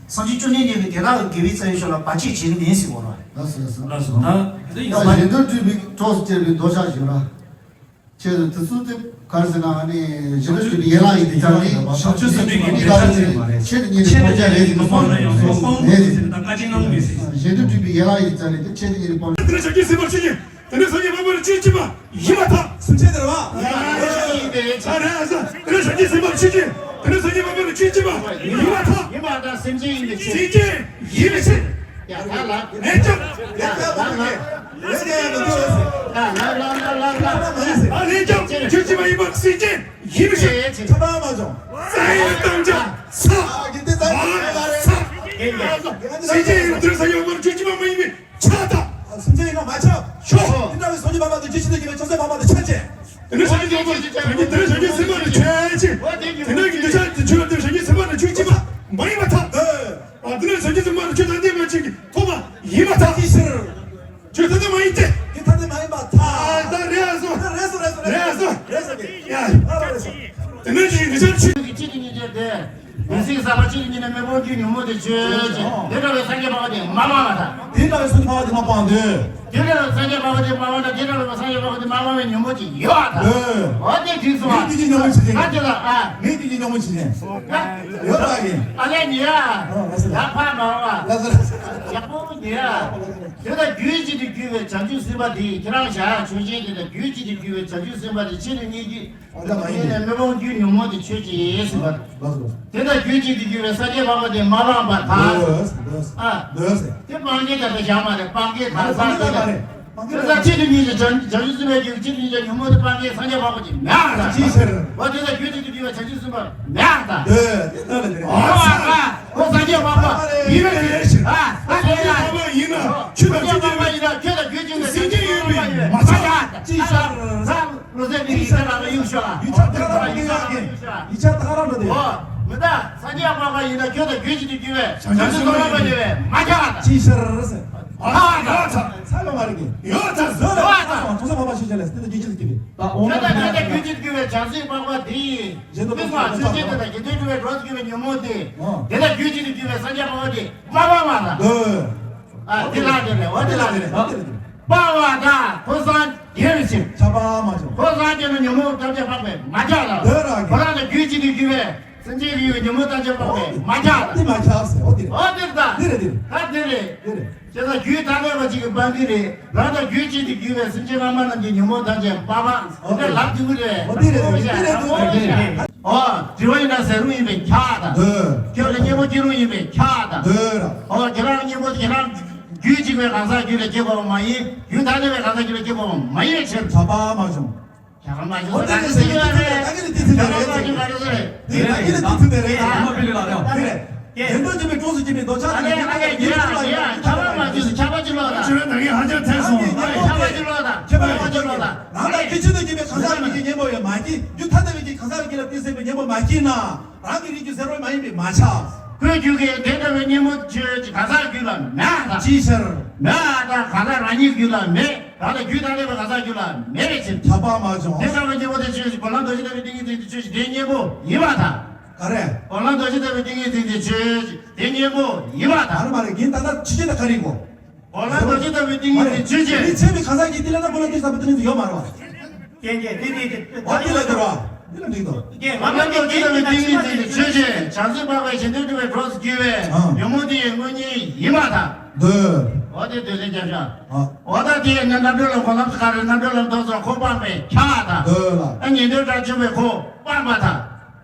སངས་རྒྱས་བཅུ་གནས་ཀྱིས་དེ་དག་གི་དགེ་བའི་རྩ་བའི་ཤོག་ལ་བར་ཆད་བྱེད་ཀྱི་མིན་ཟེར་བ་རེད་བ། ལགས་སོ་ལགས་སོ། ད་གཞན་དོན་སྒྲུབ་པའི་གྲོགས་སུ་གྱུར་པའི་མདོ་ཆ་ཞུ་ར། ཁྱེད་དེ་ཚོ་དེ་ག་རེ་ཟེར་ན་ཨ་ནི་གཞན་དོན་སྒྲུབ་པའི་ཡན་ལག་ཡིན་དེ་ཙང་ནི་བྱང་ཆུབ་སེམས་དཔའི་གི་ནི་ག་རེ་ཟེར་ཆེད་དུ་གཉེར་བའི་སྤང་བྱ་རེད་ཟེར་གྱི་སོང་ནས་ཟེར། གཞན་དོན་སྒྲུབ་པའི་ཡན་ལག་ཡིན་དེ་ཙང་ནི་དེ་ཆེད་དུ་གཉེར་བའི་སྤང་བྱ། དེ་ནས་བྱང་ཆུབ་སེམས་དཔའ་ཆོས་ཅན། དེ་ནས་སངས་རྒྱས་དམ་པ་ལ་ཆོས་ཅན་མ་ཡིན་པར་ཐལ། སེམས་ཅན་དེ་རེད་བ། ཡ་རེད་ཟེར། དེ་ནས་བྱང་ཆུབ་སེམས་དཔའ་ལ་ཆོས་ཅན། དེ་ནས་སངས་རྒྱས་དམ་པ་ལ་ཆོས་ཅན་མ་ཡིན་པར་ཐལ། ཡིན་པར་ཐལ། སེམས་ཅན་ཡིན་པའི་ཕྱིར། སེམས་ཅན་ཡིན་པའི་ཕྱིར། ཡ་ད་ལ། ལན་ཀྱང་། ལན་ཀྱང་ལ་ལ་ལ་ལ་ལ་ལ། ཨ་ལན་ཀྱང་ཆོས་ཅན་མ་ཡིན་པར་སེམས་ཅན་ཡིན་པའི་ཕྱིར། ཐོབ་པ་མ་བྱུང་། རྩ་ཡི་དམ་བཅའ་ས། ཨ་ཡིན་ཏེ་ད་ཡིན་ད་རེད། ས། སེམས་ཅན་ཡིན་པར་ཐལ། སངས་རྒྱས་དམ་པ་ལ་ཆོས་ཅན་མ་མ་ཡིན་པའི། ཆགས་དང་། སེམས་ཅན་ཡིན་ན་མ་ཆགས། ཆོག་དེ་འདྲ་བའི་སངས་རྒྱས་དམ་པ་དང་རྒྱུད་ཕྱི་ནས་སྐྱེས་པའི་ཆགས་སེམས་དམ་པ་དང་ཆ་བཅས། དེ་འདྲ་བྱང་ཆུབ་སེམས་དཔའ་དེ་བྱང་ཆུབ་སེམས་དཔའ་དང་ཆོས་ཅན། དེ་འདྲ་གི་འདུ་ཤེས་དེ་ཆོས་དེ་བྱང་ཆུབ་སེམས་དཔའ་དང་ཆོས་ཅན་མ་མ་ཡིན་པར་ཐལ། ཨ་དེ་འདྲ་བྱང་ཆུབ་སེམས་དཔའ་དང་ཆོས་དང་ལྡན་པ་ཅིག་གིས་ཐོབ་པ་ཡིན་པར་ཐལ། ཅི་ཕྱིར། ཆོས་ཐ་དད་མ་ཡིན་ཏེ། དེ་ཐ་དད་མ་ཡིན་པར་ཐལ། ཨ་ད་རེད་ཨ་སོ། རེད་སོ་རེད་སོ་རེད་སོ། རེད་སོ། ཡ། ཨ་རེད་སོ། དེ་འདྲ་གི་འདུ་ཤེས་ཆོས་ཀྱི་ཆོས་ཀྱི་གཉིས་ཆར་དེ། ཡིན་སྲིད་ས་མ་གཅིག་ཉིད་ནས་མི་སྤོང་རྒྱུའི་ཉོན་མོངས་དེ་ཆོས་ཅན། དེ་འདྲ་བའི་སངས་རྒྱས་འཕགས་པ་དེ་མ་སྤངས་པར་ཐལ། དེ་འདྲ་བའི་སངས་རྒྱས་འཕགས་པ་དེ་མ་སྤངས་དོན། དེ་འདྲ་བའི་སངས་རྒྱས་འཕགས་པ་དེ་མ་སྤངས་ན་དེ་འདྲ་བའི་སངས་རྒྱས་འཕགས་པ་དེ་མ་སྤངས་པའི་ཉོན་མོངས་ཅིག་ཡོད་པར་ཐལ། འོ་དེ་དུས་སུ་ངས་དེ་གི་ཉོན་མོངས་ཅིག་ཡིན། ད་དེ་ལ་ཨ། ངས་དེ་གི་ཉོན་མོངས་ཅིག་ཡིན། ཡོད་པ་ཡིན། ཨ་ལས་ཉེ་ཨ། ལ་ས་ལ། ཡག་པོ་ཉེ་ཨ། ལ་ས་ལ། ཡག་པོ་ཉེ་ཨ། དེ་ལ་རྒྱུད་གཅིག་ཏུ་གྱུར་པའི་བྱང་ཆུབ་སེམས་དཔའ་དེ་ཁྱེད་རང་བཞག་ཆོས་ཅན་དེ་ལ་རྒྱུད་གཅིག་ཏུ་གྱུར་པའི་བྱང་ཆུབ་སེམས་དཔའ་དེ་ཆེད་དུ་གཉིས་ཀྱི། ཨ་ད་མ་ཡིན་ཡིན་ནས་མི་སྤོང་རྒྱུའི་ཉོན་མོངས་དེ་ཆོས་ཅན་ཟེར་བ། ལགས་སོ། དེ་ལྟར་རྒྱུད་གཅིག་ཏུ་གྱུར་པའི་སངས་རྒྱས་འཕགས་པ་དེ་མ་སྤངས་པར་ཐལ། འདོད་ཟེར། འདོད་ཟེར། ཨ། འདོད་ཟེར། དེ་སྤང་གི་ད་ལྟ་བཞག་མ་རེད། སྤང་གི་ད་ལྟ་སྤང་གི་ད་ལྟ་རེད། སྤང་གི་དེ་ལ་ཆེད་དུ་གཉིས་ཀྱི་བྱང་བྱང་ཆུབ་སེམས་དཔའི་རྒྱུད་ཆེད་དུ་གཉིས་ཀྱི་ཉོན་མོངས་དེ་སྤང་གི་སངས་རྒྱས་འཕགས་པ་དེ་མེད་ཨ། ཅི་ཟེར། འོ་དེ་ལྟར་རྒྱུད་གཅིག་ཏུ་གྱུར་པའི་བྱང་ཆུབ་སེམས་དཔའ་མེད་ཨ། འདོད་དེ་ལྟར་ལ་དེ་རེད། འོ་ཨ། ཁོ་སངས་རྒྱས་འཕགས་པ་ཡིན་པའི་ཕྱིར། ཨ། ད་དེ་ཡང་ཡིན་ན་ཆོས་དང་ཆོས་ཅན། ཁྱོད་དང་ཆོས་ཅན་གྱི་སེམས་ཅན་ཡོད་པས་མ་ཁྱབ། ཅི་ཤར། ལོ་ཙཱ་བའི་ཡིག་ཆ་ནང་ལ་གཡུག་ཤོག་ཡིག་ཆ་ད་ག་རང་འགྲོ་དེ། ཡིག་ཆ་ད་ག་རང་འགྲོ་དེ། འོ། མི་ད་སངས་རྒྱས་འཕགས་པ་ཡིན་ན་ཁྱོད་དང་རྒྱུད་གཅིག་ཏུ་གྱུར་པའི་བྱང་ཆུབ་སེམས་དཔའ་ཡོད་པས་མ་ཁྱབ། ཅི་ཤར་ཟེར། ཨ་ཡོད་ཚ། ཚ་ཡོད་མ་རེད་གི། ཡོད་ཚ་ཟེར། ཡོད་ཚ། ཐོག་ས་འཕགས་པ་ཤེས་བྱ་ལས་དེ་ལ་རྒྱུད་གཅིག་ཏུ་གྱུར་པའི། ད་འོ་ན་ཁྱོད་དང་ཁྱོད་དང་རྒྱུད་གཅིག་ཏུ་གྱུར་པའི་བྱང་སེམས་འཕགས་པ་དེ་ཡིན། གཞན་དུ་ཕུན་སུམ་ཚོགས་པའི་དེ་དང་དགེ་འདུན་གྲུབ་པའི་གྲོགས་སུ་གྱུར་པའི་ཉོན་མོངས་དེ། འོ། དེ་དང་རྒྱུད་གཅིག་ཏུ་གྱུར་པའི་སངས་རྒྱས་འཕགས་པ་དེ། མ་སྤངས་པར་ཐལ། འདོད། ཨ་དེ་ལ་དེ་ལས་འོ་དེ་ལ་དེ་ལས་འོ་དེ་ལ་དེ་ལས། སྤངས་པར་ཐལ། ཁོ་སངས་རྒྱས་པའི་ཕྱིར། ཁྱབ་པ་མ་བྱུང་། ཁོ་སངས་རྒྱས་ན་ཉོན་མོངས་ཐམས་ཅད་སྤངས་པས་མ་ཁྱབ་ལ། འདོད་རང་གི། ཁོ་རང་ལ་རྒྱུད་གཅིག་ཏུ་གྱུར་པའི་སེམས་ཅན་ཡོད་པའི་ཉོན་མོངས་ཐམས་ཅད་སྤངས་པས་མ་ཁྱབ་ལ། འདི་མ་ཁྱབ་ཟེར་འོ་དེ་རེད། འོ་དེ་ལྟ། འདི་རེད་འདི་རེད། ད་དེ་རེད། འདི་རེད། བྱས་ཙང་རྒྱུད་ཐ་དད་པ་གཅིག་གིས་སྤང་གི་རེད། རང་དང་རྒྱུད་གཅིག་ཏུ་གྱུར་པའི་སེམས་ཅན་སྔ་མ་རྣམས་ཀྱི་ཉོན་མོངས་ཐམས་ཅད་སྤངས་པ། འོ་དེ་ལབ་རྒྱུ་རེད། འོ་དེ་རེད་འོ་དེ་རེད་འོ་དེ་རེད། འོ་དྲི་བ་ཡིན་ན་ཟེར་རུང་ཡིན་པས་ཁྱབ་དང་། འདོད། ཁྱོད་ལ་གཉེན་པོ་སྐྱེ་རུང་ཡིན་པས་ཁྱབ་དང་། འདོད་ར། འོ་ཁྱེད་རང་གཉེན་པོ་ཁྱེད་རང་རྒྱུད་གཅིག་པའི་གང་ཟག་རྒྱུད་ལ་སྐྱེ་དགོས་པ་མ་ཡིན། རྒྱུད་ཐ་དད་པའི་གང་ཟག་རྒྱུད་ལ་སྐྱེ་དགོས་པ་མ་ཡིན་པའི་ཕྱིར། ཁྱབ་པ་མ་བྱུང་། ཁྱབ་པ་མ་བྱུང་། འོ་དེ་རེད་ཟེར་གྱི་འདུག་ད་གིན་དེ་ཚོ་རེད་ཟེར། དེ་ད་གིན་དེ་ཚོ་རེད་ཟེར། དེ་ད་གིན་དེ་ཚོ་རེད། དེ་རེད། ཉན་ཐོས་རྗེ་མི་གྲོགས་སུ་སྐྱེས་པའི་འདོད་ཆགས་དང་ཉོན་མོངས་ཀྱི་ཁྱབ་པ་མ་བྱུང་ཟེར། ཁྱབ་པ་ཅི་ལོག་དང་། ཁྱོད་རང་ད་གིན་ཧ་ཅང་ཐལ་སོང་། ཁྱབ་པ་ཅི་ལོག་དང་། ཁྱབ་པ་ཅི་ལོག་དང་། རང་དང་རྒྱུད་གཅིག་ཏུ་སྐྱེས་པའི་གང་ཟག་རྒྱུད་ཀྱི་གཉེན་པོ་ཡང་མ་སྐྱེས། རྒྱུད་ཐ་དད་པའི་གི་གང་ཟག་རྒྱུད་ལ་གཏན་ཟད་པའི་གཉེན་པོ་མ་སྐྱེས་ན། རང་གི་རིགས་རྒྱུད་ཟེར་བ་མ་ཡིན་པས་མ་ཁྱབ། ཁོའི་རྒྱུད་ཀྱི་དེ་འདྲ་བའི་གཉེན་པོ་ཆོས་ཀྱི་གང་ཟག་རྒྱུད་ལ་མེད་དང་། ཅིའི་ཕྱིར། མེད་དང་གང་ཟག་རང་ཉིད་རྒྱུད་ལ་མེད། རང་ལ་རྒྱུད་ཐ་དད་པའི་གང་ཟག་རྒྱུད་ལ་མེད་པའི་ཕྱིར། ཁྱབ་པ་མ་བྱུང་། དེ་ལྟ་བུའི་གཉེན་པོ་དེ་ཆོས་ཀྱི་གོ་ལ་རྡོ་རྗེ་ལྟ་བུའི་ཏིང་ངེ་འཛིན་དེ་ཆོས་ཀྱི་དེའི་གཉེན་པོ་ཡིན་པར་ཐལ། ག་རེ། གོ་ལ་རྡོ་རྗེ་ལྟ་བུའི་ཏིང་ངེ་འཛིན་དེ་ཆོས་ཀྱི་དེའི་གཉེན་པོ་ཡིན་པར་ཐལ། མ་རེད་མ་རེད། ངས་ད་ལྟ་ཆོས་ཅན་དང་ག་རེ་གོ། གོ་ལ་རྡོ་རྗེ་ལྟ་བུའི་ཏིང་ངེ་འཛིན་ཆོས་ཅན། མི་ཚད་པའི་གང་ཟག་གི་དེ་ལ་ན་གོ་ལ་རྡོ་རྗེ་ལྟ་བུའི་ཏིང་ངེ་འཛིན་ཡོད་མ་རེད་བ། ཀྱེ་ཀྱེ་དེ་དེ་དེ། འོ་དེ་ལ་དེ་ར། དེ་ལ་འགྲིག་འདུག་ཀྱེ་ང་ལ་ཀྱེ་ཀྱེ་དེ་ལ་ཏིང་ངེ་འཛིན་དེ་ཆོས་ཅན། བྱང་སེམས་འཕགས་པའི་གཞན་དོན་སྒྲུབ་པའི་གྲོགས་སུ་གྱུར་པའི་ཨ་ཉོན་མོངས་དེ་ཡི་དངོས་གཉེན་ཡིན་པར་ཐལ། འདོད། འོ་དེ་འདོད་ལན་རྒྱབ་ཤག་ཨ། འོ་ད་དེ་ནི་རྣམ་གྲོལ་ལམ་གོ་ལ་ག་རེ། རྣམ་གྲོལ་ལམ་རྫོགས་སོ་ཁོ་སྤངས་པས་ཁྱབ་པར་ཐལ། འདོད་ལ། ཨ་ཉན་ཐོས་དགྲ་བཅོམ་པས་ཁོ་སྤངས་པར་ཐལ།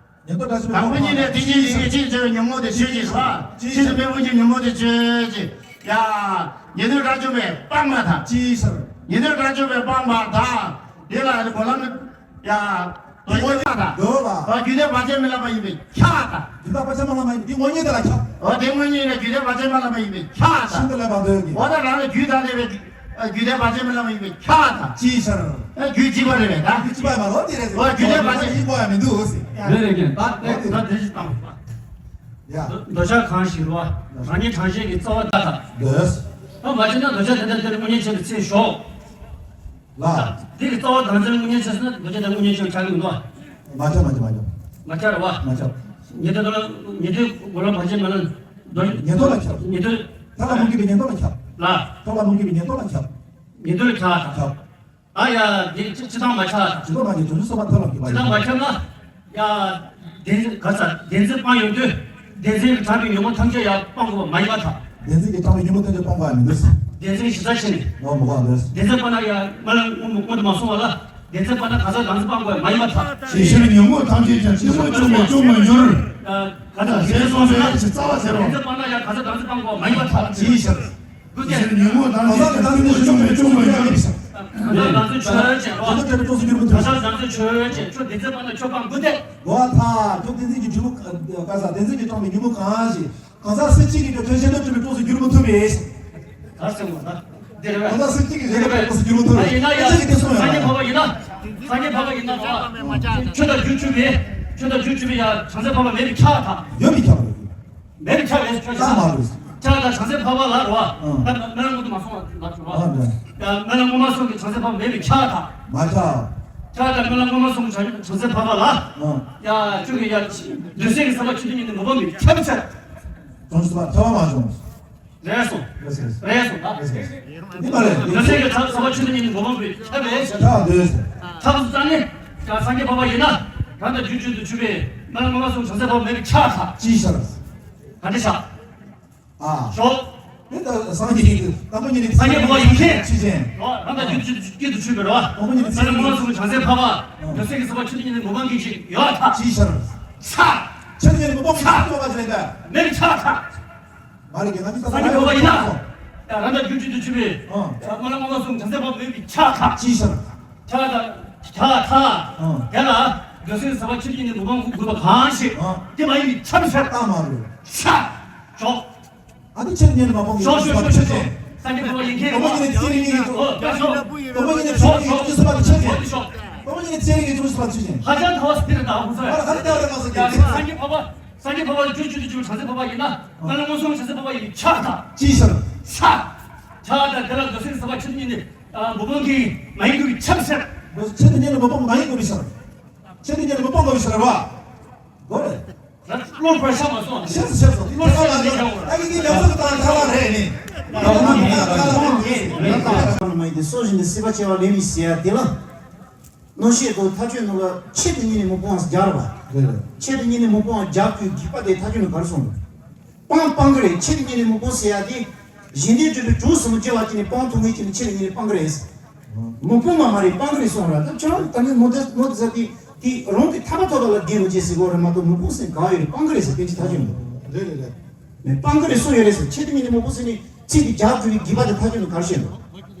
ཉན་ཐོས་དགྲ་བཅོམ་པས་ཁོ་སྤངས་པར་ཐལ། དང་པོ་ཉིད་ནས་ཐེག་ཆེན་ཡིན་ངེས་ཕྱིར་བྱ་བའི་ཉོན་མོངས་དེ་ཆོས་ཅན། ཕྱིས་སུ་སྨོན་ལམ་གྱི་ཉོན་མོངས་དེ་ཆོས་ཅན། ཡ། ཉན་ཐོས་དགྲ་བཅོམ་པས་སྤངས་པར་ཐལ། ཅིའི་ཕྱིར། ཉན་ཐོས་དགྲ་བཅོམ་པས་སྤངས་པར་ཐལ། དེ་ལ་གོ་ལ་ནི། ཡ། དོན་ཡོད་ཐལ། འདོད་ལ། རྒྱུད་ལྡན་བར་ཆད་མེད་ལ་མ་ཡིན་པས་ཁྱབ་པར་ཐལ། རྒྱུད་ལྡན་བར་ཆད་མེད་ལ་མ་ཡིན་པས་དེ་དངོས་གཉེན་དེ་ལ་ཁྱབ། འོ་དེ་དངོས་གཉེན་ཡིན་ན་རྒྱུད་ལྡན་བར་ཆད་མེད་ལ་མ་ཡིན་པས་ཁྱབ་པར་ཐལ། ཤིན་ཏུ་ལེགས་པར་འདོད་ཀྱི། འོ་ད་རང་ལ་རྒྱུད་ཐ་དད་པའི་རྒྱུད་ལྡན་བར་ཆད་མེད་ལ་མ་ཡིན་པས་ཁྱབ་པར་ཐལ། ཅིའི་ཕྱིར། རྒྱུད་གཅིག་པ་རེད་པས་ད། རྒྱུད་གཅིག་པ་མ་རེད་དེ་རེད་ཟེར། འོ་རྒྱུད་ལྡན་བར་ཆད་ཡིན་དགོས་ཡ་མི་འདུག་ཟེར། རེད་རེད་རྒན། ད་དེ་ད་དེ་ཞིག་བཏང་། ཡ། འདོད་ཆགས་གང་ཞིག་རེད་བ། རང་ཉིད་གྲངས་ཅན་གྱི་རྩ་བ་བདག་དང་། འདོད། ད་མ་བྱས་ན་འདོད་ཆགས་དེ་འདྲ་དེར་དངོས་གཉེན་བྱེད་པའི་ཚེ་ཞོག་ལ། དེ་གི་རྩ་བ་དང་ཚན་དངོས་གཉེན་ཆགས་སོང་ན་འདོད་ཆགས་དང་དངོས་གཉེན་ཆགས་ཆགས་ཀྱི་མི་འདུག་བ། མ་ཆགས་མ་ཆགས་མ་ཆགས། མ་ཆགས་རེད་བ། མ་ཆགས། ཉན་ཐོས་དང་ཉན་ཐོས་གོ་ལ་བར་ཆད་མེད་ན་འདོད། ཉན་ཐོས་ལ་ཁྱབ། ཉན་ཐོས། ཐར་ལ་མི་འགྱུར་བའི་ཉན་ཐོས་ལ་ཁྱབ། ལ། ཐར་ལ་མི་འགྱུར་བའི་ཉན་ཐོས་ལ་ཁྱབ། ཉན་ཐོས་ལ་ཁྱབ་དང་། ཁྱབ། ཨ་ཡ། འདི་ཅི་ཅི་ཐང་མ་ཆགས། ཇི་ལྟར་མ་ཉིད་དོན་གསུམ་པ་ཐར་ལམ་གྱི་མ་ཅི་ཐང་མ་ཆགས་ན། ཡ། བདེན་འཛིན་ག་ས་བདེན་འཛིན་སྤངས་ཡོང་དུས། བདེན་འཛིན་གྱིས་དྲངས་པའི་ཉོན་མོངས་ཐམས་ཅད་ཡང་སྤང་དགོས་པ་མ་ཡིན་པར་ཐལ། བདེན་འཛིན་གྱིས་དྲངས་པའི་ཉོན་མོངས་ཐམས་ཅད་སྤང་དགོས་པ་མི་འདུག་བདེན་འཛིན་གཞི་རྩ་ཕྱེ་ནས། ངོ་མ་གོ་འདུག་བདེན་འཛིན་སྤངས་ན་ཡང་སྔོན་ལ་སྔོན་མ་སྔོན་དུ་མ་སོང་བ་ལ། བདེན་འཛིན་སྤངས་ན་གང་ཟག་བདག་འཛིན་སྤང་དགོས་པ་མ་ཡིན་པར་ཐལ། དེ་ཕྱིར་ཉོན་མོངས་ཐམས་ཅད་ཀྱང་ཕྱིར་མི་བཅོམ་པས་བཅོམ་མི་འགྱུར། ཨ། ག་ད་ཞེས་གསུངས་པའི་ཕྱིར་རྩ་བ་ཟེར་རོ། བདེན་འཛིན་སྤངས་ན་ཡང་གང་ཟག་བདག་འཛིན་སྤང་དགོས་པ་མ་ཡིན་པར་ཐལ། ཅིའི་ཕྱིར། དེ་ཕྱིར་ཉོན་མོངས་ཐམས་ཅད་ཀྱང་ཕྱིར་མི་བཅོམ་པས་བཅོམ་མི་འགྱུར། གང་ཟག་བདག་འཛིན་ཆོས་ཅན། གང་ཟག་བདག་འཛིན་ཆོས་ཅན། ཁྱོད་བདེན་འཛིན་སྤངས་ན་ཁྱོད་སྤང་དགོས་ཏེ། འོ་ཐ། ཁྱོད་བདེན་འཛིན་གྱི་འབྲས་བུ། ག་ས་བདེན་འཛིན་གྱིས་དྲངས་པའི་ཉོན་མོངས་གང་ཞིག་གང་ཟག་སུ་གཅིག་གིས་ཀྱང་ཁྱོད་གཞན་དོན་སྒྲུབ་པའི་གྲོགས་སུ་འགྱུར་མི་ཐུབ་པས། ད་སེམས་ངོ་ན། འདི་རེད་བས། གང་ཟག་སུ་གཅིག་གིས་གཞན་དོན་སྒྲུབ་པའི་གྲོགས་སུ་འགྱུར་མི་ཐུབ་པས། ཨ་ཡིན་ན་ཡ། ཁྱོད་ཀྱིས་དེ་གསུངས་ཡོད་ན། སངས་རྒྱས་འཕགས་པ་ཡིན་ན། སངས་རྒྱས་འཕགས་པ་ཡིན་ན་རེད་བ། ཆོས་དང་རྒྱུད་གཅིག་པའི། ཆོས་དང་རྒྱུད་གཅིག་པའི་ཡ་བྱང་སེམས་འཕགས་པ་མེད་པས་ཁྱབ་པར་ཐལ། ཡོད་པས་ཁྱབ་པ་རེད། མེད་པས་ཁྱབ་པས་ཁྱོད་ཀྱིས་ད་མ་རེད། ཁྱབ་ད་བྱང་སེམས་འཕགས་པ་ལ་རེད་བ། ཨང་། ད་སྨོན་ལམ་སྔོན་དུ་མ་སོང་བ་ལ་རེད་བ། ཨང་། ད་སྨོན་ལམ་སྔོན་མ་སོང་གི་བྱང་སེམས་འཕགས་པ་མེད་པས་ཁྱབ་པར་ཐལ། མ་ཁྱབ། ཁྱེད་རང་སྨོན་ལམ་སྔོན་མ་སོང་བྱང་བྱང་སེམས་འཕགས་པ་ལ། ཨ། ཡ་ཁྱོད་ཀྱི་ཡ་འདོད་སྲེད་ཀྱི་ཟ་བ་ཆོས་དུས་གཉིད་ནས་མི་སྤོང་བའི་ཁྱབ་ཚད། ཅུང་ཟད་པ་ཐལ་བ་མ་བྱུང་། རེད་སོང་། རེད་སོང་། རེད་སོང་། ཨ། རེད་སོང་། འདི་མ་རེད། འདོད་སྲེད་ཀྱི་ཟ་བ་ཆོས་དུས་གཉིད་ནས་མི་སྤོང་བའི་ཁྱབ་པས། ཁྱབ་འདོད། ཁྱབ་སོང་ཙང་ནི། ཡ་སངས་རྒྱས་འཕགས་པ་ཡིན་ན། རང་དང་རྒྱུད་གཅིག་ཏུ་གྱུར་པའི་སྨོན་ལམ་སྔོན་མ་སོང་བྱང་སེམས་འཕགས་པ་མེད་པའི་ཁྱབ་ཐལ། ཅིའི་ཕྱིར། ག་འདྲ་ཤག་ཨ། ཞོག་དེ་ལྟར་སངས་རྒྱས་ཡིན་དུས་དང་པོ་ཉིད་ནས། སངས་རྒྱས་འཕགས་པ་ཡིན་མཁན། ཆོས་ཅན། རོ། རང་དང་རྒྱུད་གཅིག་ཏུ་གྱུར་པའི་རོ། དང་པོ་ཉིད་ནས། སངས་རྒྱས་འཕགས་པ་སོང་བྱང་སེམས་འཕགས་པ། འདོད་སྲེད་ཀྱི་ཟ་བ་ཆོས་དུས་གཉིད་ནས་མི་སྤོང་མཁན་ཅིག་ཡོད་ཐལ། ཅིའི་ཕྱིར། ཚ། ཆོས་དུས་གཉིད་ནས་མི་སྤོང་མཁན་ཚ། མེད་ཁྱབ་ཐལ། མ་རེད་ཀྱི། ང་འདི་ལྟར་སངས་རྒྱས་འཕགས་པ་ཡིན་ན། ཡ་རང་དང་རྒྱུད་གཅིག་ཏུ་གྱུར་པའི། ཨ། སྨོན་ལམ་སྔོན་མ་སོང་བྱང་སེམས་འཕགས་པ་མེད་པའི་ཁྱབ་ཐལ། ཅིའི་ཕྱིར། ཁྱབ་ཐལ། ཁྱབ་ཐལ། ཨ། དེ་ལ་འདོད་སྲེད་ཟ་བ་ཆོས་དུས་གཉིད་ནས་མི་སྤོང་དགོས་པ་གང་ཞིག་ཨ། དེ་མ་ཡིན་པའི་ཁྱབ་ཚད། ཨ་མ་རེད། ཚ། ཞོག་ཨ་ནི་ཆོས་དུས་གཉིད་ནས་མི་སྤོང་གི། ཞོག་ཞོག་ཞོག་ཞོག་ཞོག་སངས་རྒྱས་འཕགས་པ་ཡིན་མཁན། དང་པོ་ཉིད་ནས་ཚེ་རིང་གི་ཡིད་དུ། ཨོ་ཡ་ཞོག་དང་པོ་ཉིད་ནས་ཚེ་རིང་གི་ཡིད་དུ་ཟེར་བ་དེ་ཆོས་ཅན། ཞོག་ཞོག་དང་པོ་ཉིད་ནས་ཚེ་རིང་གི་ཡིད་དུ་ཟེར་བ་དེ་ཆོས་ཅན། ཧ་ཅང་ཐལ་བ་སྟེར་དང་ཧུ་སོ་ཡ། ཨ་ལ་ཧ་ཅང་ཐལ་བ་སྟེར་མ་སོང་ཡ་གི། སངས་རྒྱས་འཕགས་པ། སངས་རྒྱས་འཕགས་པ་རྒྱུད་གཅིག་ཏུ་གྱུར་བྱང་སེམས་འཕགས་པ་ཡིན་ན། སྨོན་ལམ་སྔོན་མ་སོང་བྱང་སེམས་འཕགས་པ་ཡིན་ཁྱབ་ཐལ། ཅིའི་ཕྱིར། ཚ། ཁྱབ་ཐལ། དེ་ལ་འདོད་སྲེད་ཟ་བ་ཆོས་དུས་གཉིད་ནས་མི་སྤོང་གི་མ་ཡིན་དགོས་པའི་ཁྱབ་ཚད། ཆོས་དུས་གཉིད་ནས་མི་སྤོང་མ་ཡིན་དགོས་པའི་ཕྱིར། ཆོས་དུས་གཉིད་ནས་མི་སྤོང་དགོས་པའི་ཕྱིར་རེད་བ། གོ་རེད། བློ་བར་ཆད་མ་སོང་། ཤེས་སོང་། ཤེས་སོང་། བློ་བར་ཆད་མ་སོང་། ཨ་ནི་འདི་ལབ་ས་དང་ཁ་ལ་རེད་ནི། ལབ་ས་དང་ཁ་ལ་རེད་ནི། ལབ་ས་དང་ཁ་ལ་རེད་ནི། སོ་བཞིན་དུ་སྲིད་པ་སྐྱེ་བ་ལེན་པའི་ཟེར་ཡ་དེ་ལ། མནོ་བཤད་དང་མཐའ་དཔྱོད་ནང་ལ་ཆེད་དུ་གཉིད་ནས་མི་སྤོང་བ་རྒྱག་རེད་པ། རེད་རེད། ཆེད་དུ་གཉིད་ནས་མི་སྤོང་བ་རྒྱག་རྒྱུའི་དགོས་པ་དེ་མཐའ་དཔྱོད་ནང་ག་རེ་གསུངས་འདུག་སྤང་སྤང་གི་རེད། ཆེད་དུ་གཉིད་ནས་མི་སྤོང་ཟེར་ཡ་དེ། གཞན་དོན་སྒྲུབ་པའི་གྲོགས་སུ་མི་སྐྱེ་བ་ཅིག་ནས་སྤང་ཐུབ་མཁན་ཅིག་ནི་ཆེད་དུ་གཉིད་ནས་སྤང་གི་རེད། མི་སྤོང་བ་མ་རེད། སྤང་གི་རེད་གསུངས་ར། ད་ཁྱོད་རང་ད་ནི་མོ་དེ་མོ་དེ་ཟ་དེ་དེ་རང་གི་ཐར་པ་ཐོབ་པ་ལ་འགན་མི་བྱེད་ཟེར་གོ་རེད་མ་གཏོགས་མི་སྤོང་ཟེར་གང་ཡོད་རེད། སྤང་གི་རེད་ཟེར་དེ་ཅི་ཐག་ཆོད་མི་འདུག་རེད་རེད་རེད། མེད་སྤང་གི་རེད་གསུངས་ཡོད་རེད་ཟེར། ཆེད་དུ་གཉིད་ནས་མི་སྤོང་ཟེར་ནི་ཚིག་དེ་རྒྱག་དགོས་པའི་དགོས་པ་དེ་ཐག་ཆོད་འདུག་ག་རེ་བཤད་འདུག་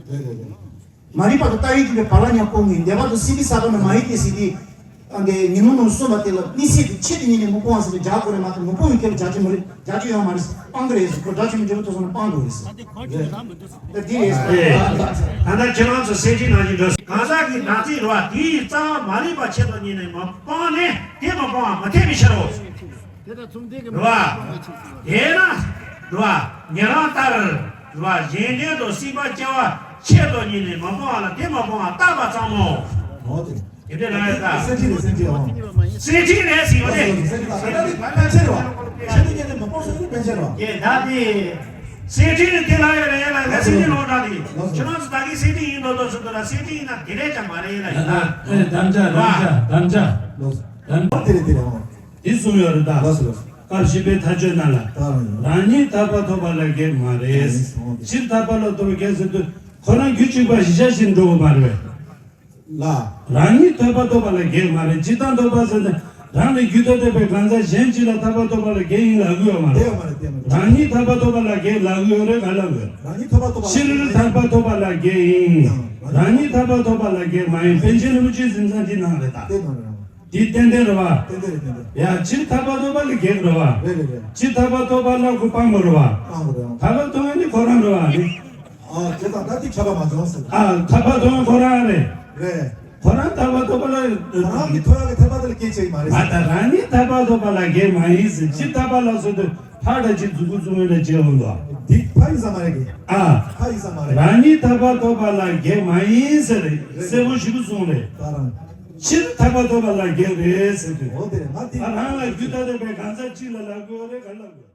རེད་རེད་རེད། མ་རིག་པ་དང་ལྟ་བའི་རྒྱུད་པའི་བག་ལ་ཉལ་སྤོང་ངེས། འདོད་པ་དང་སྲིད་པའི་ས་བོན་ལ་མ་ཡེངས་ཏེ་ཟེར་དུས། ཨ་འདི་ཉོན་མོངས་ནང་གསུངས་པ་དེ་ལ་དམིགས་བསལ་དུ་ཆེད་དུ་གཉིད་ནས་མི་སྤོང་བ་ཟེར་ནས་རྒྱག་དགོས་རེད་མ་གཏོགས་མི་སྤོང་བའི་སྐད་ལ་རྒྱག་རྒྱུ་མི་རེད། རྒྱག་རྒྱུ་ཡོད་མ་རེད། སྤང་གི་རེད་ཟེར། ཁོ་སྒྲ་ཆོས་མིན་འབྲས་བུ་ཐོབ་སོང་ན་སྤང་དགོས་རེད་ཟེར། རེད། ད་འདི་རེད་ཟེར། ད་ལྟ་ཁྱེད་རང་ཚོ་སེམས་ཅན་ནང་བཞིན་འགྲོ། གང་ཟག་གི་བདག་ཚིག་རེད་བ། དེའི་རྩ་བ་མ་རིག་པ་ཆེད་དུ་གཉིད་ནས་མི་སྤོང་ནས་དེ་མི་སྤོང་བ་མི་འཐད་པའི་ཕྱིར་རོ། རེད་བ། དེས་ན། རེད་བ། ཉན་རང་ལྟར། རེད་བ། གཞན་དོན་དུ་སྲིད་པ་སྐྱེ་བ་ཆེད་དུ་གཉིད་ནས་མི་སྤོང་བ་ལ་དེ་མི་སྤོང་བ་བཏགས་པ་ཙམ་མོ། འོ་དེ། དེ་འདྲ་ལ་ཡོད་ད། སེམས་ཅན་རེད་སེམས་ཅན་འོ། སེམས་ཅན་རེད་ཟེར་ཡོད་དེ། སེམས་ཅན་རེད་ད། ད་ལྟ་ནི་ཕན་ཆེ་རེད་བ། ཆེད་དུ་གཉིད་ནས་མི་སྤོང་ཟེར་ནི་ཕན་ཆེ་རེད་བ། ཡེ་ད་དེ། སེམས་ཅན་རེད་དེ་ལ་ཡོད་རེད་ཡ་ལ་ཡ་སེམས་ཅན་ལོག་འདྲ་དེ། ཁྱོད་རང་ཚོ་ད་གིན་སེམས་ཅན་ཡིན་མདོག་མདོག་བཟོ་འདུག་ལ་སེམས་ཅན་ཡིན་ན་དེ་འདྲས་ཀྱང་མ་རེད་ཡ་ལ་ཡིན་ད། ཨེ་དམ་བཅའ་དམ་བཅའ་དམ་བཅའ། ལོག་སོང་། དམ་བཅའ། དེ་རེད་དེ་རེད་འོ། དེ་གསུངས་ཡོད་རེད་ད། ལགས་སོ་ལགས་སོ། སྐབས་བཞི་པའི་མཐའ་དཔྱོད་ནང་ལ། ད་རང་ཡིན། རང་ཉིད་ཐར་པ་ཐོབ་པ་ལ་གེགས་མ་རེད། རང་ཉིད་ཐོབ་པ། སྤྱིར་ཐར་པ་ལ་ཐོབ་པ་གེགས་ཟེར་དུས་ཁོ་རང་རྒྱུད་གཅིག་པ་གཞི་བཞག་བཞིན་འགྲོ་དགོས་མ་རེད་པས། ལ། རང་ཉིད་ཐར་པ་ཐོབ་པ་ལ་གེགས་མ་རེད། སྤྱིར་བཏང་ཐོབ་པ་ཟེར་ན་རང་ལས་རྒྱུད་ཐ་དད་པའི་གང་ཟག་གཞན་གཅིག་ལ་ཐར་པ་ཐོབ་པ་ལ་གེགས་ཡིན་ལབ་ཀྱི་ཡོད་མ་རེད། དེ་ཡོད་མ་རེད་དེ་ཡོད་མ་རེད། རང་ཉིད་ཐར་པ་ཐོབ་པ་ལ་གེགས་ལབ་ཀྱི་ཡོད་རེད་ག་ལབ་ཀྱི་ཡོད། རང་ཉིད་ཐར་པ་ཐོབ་པ་ལ་གེགས་ཡིན། སྤྱིར་ཐར་པ་ཐོབ་པ་ལ་གེགས་ཡིན། རང་ཉིད་ཐར་པ་ཐོབ་པ་ལ་གེགས་མ་ཡིན། པཎ་ཆེན་རིན་པོ་ཆེའི་གཟིམ་ཚང་འདི་ནང་རེད་ད། དེ་ནང་རེད། འདི་ཏན་ཏན་རེད་བ། ཏན་ཏན་རེད་ཏན་ཏན། ཡ་སྤྱིར་ཐར་པ་ཐོབ་པ་ལ་གེགས་རེད་བ། རེད་རེད་རེད། སྤྱིར་ཐར་པ་ཐོབ་པ་ལ་ཁོ་སྤང་དགོས་རེད་བ། སྤང་དགོས་རེད། ཐར་པ་ཐོབ་མཁན་ནི་ཁོ་རང་རེད་བ་ནི། ཨ་དེ་དང་ད་དེ་ཁྱབ་པ་མ་བྱུང་ཟེར། ཨ་ཐར་པ་ཐོབ་མཁན་ཁོ་རང་རེད། རེད། ཁོ་རང་ཐར་པ་ཐོབ་པ་ལ། ཁོ་རང་གི་ཐོབ་ཡག་གི་ཐེག་པ་དེ་ལ་སྐད་ཆ་ཡིན་མ་རེད། ཨ་ད་རང་ཉིད་ཐར་པ་ཐོབ་པ་ལ་གེགས་མ་ཡིན་ཟེར། སྤྱིར་ཐར་པ་ལ་སོགས་དུ་ཕར་འདྲ་ཅིག་མཛུབ་གུ་བཙུགས་མིན་འདྲ་བྱས་འོང་དོ། འདི་ཕ་ཡིན་ས་མ་རེད་གི། ཨ། ཕ་ཡིན་ས་མ་རེད། རང་ཉིད་ཐར་པ་ཐོབ་པ་ལ་གེགས་མ་ཡིན་ཟེར་རེད། རེད། གསལ་པོ་ཞིབ་པོ་གསུངས་རེད། ད་རང་། སྤྱིར་ཐར་པ་ཐོབ་པ་ལ་གེགས་རེད་ཟེར་དུས། འོ་དེ་རེད་ང་དེ། ཨ་རང་ལ་རྒྱུད་ཐ་དད་པའི་གང་ཟག་གཅིག་ལ་ལབ་དགོས་རེད་ག་ལབ་དགོས།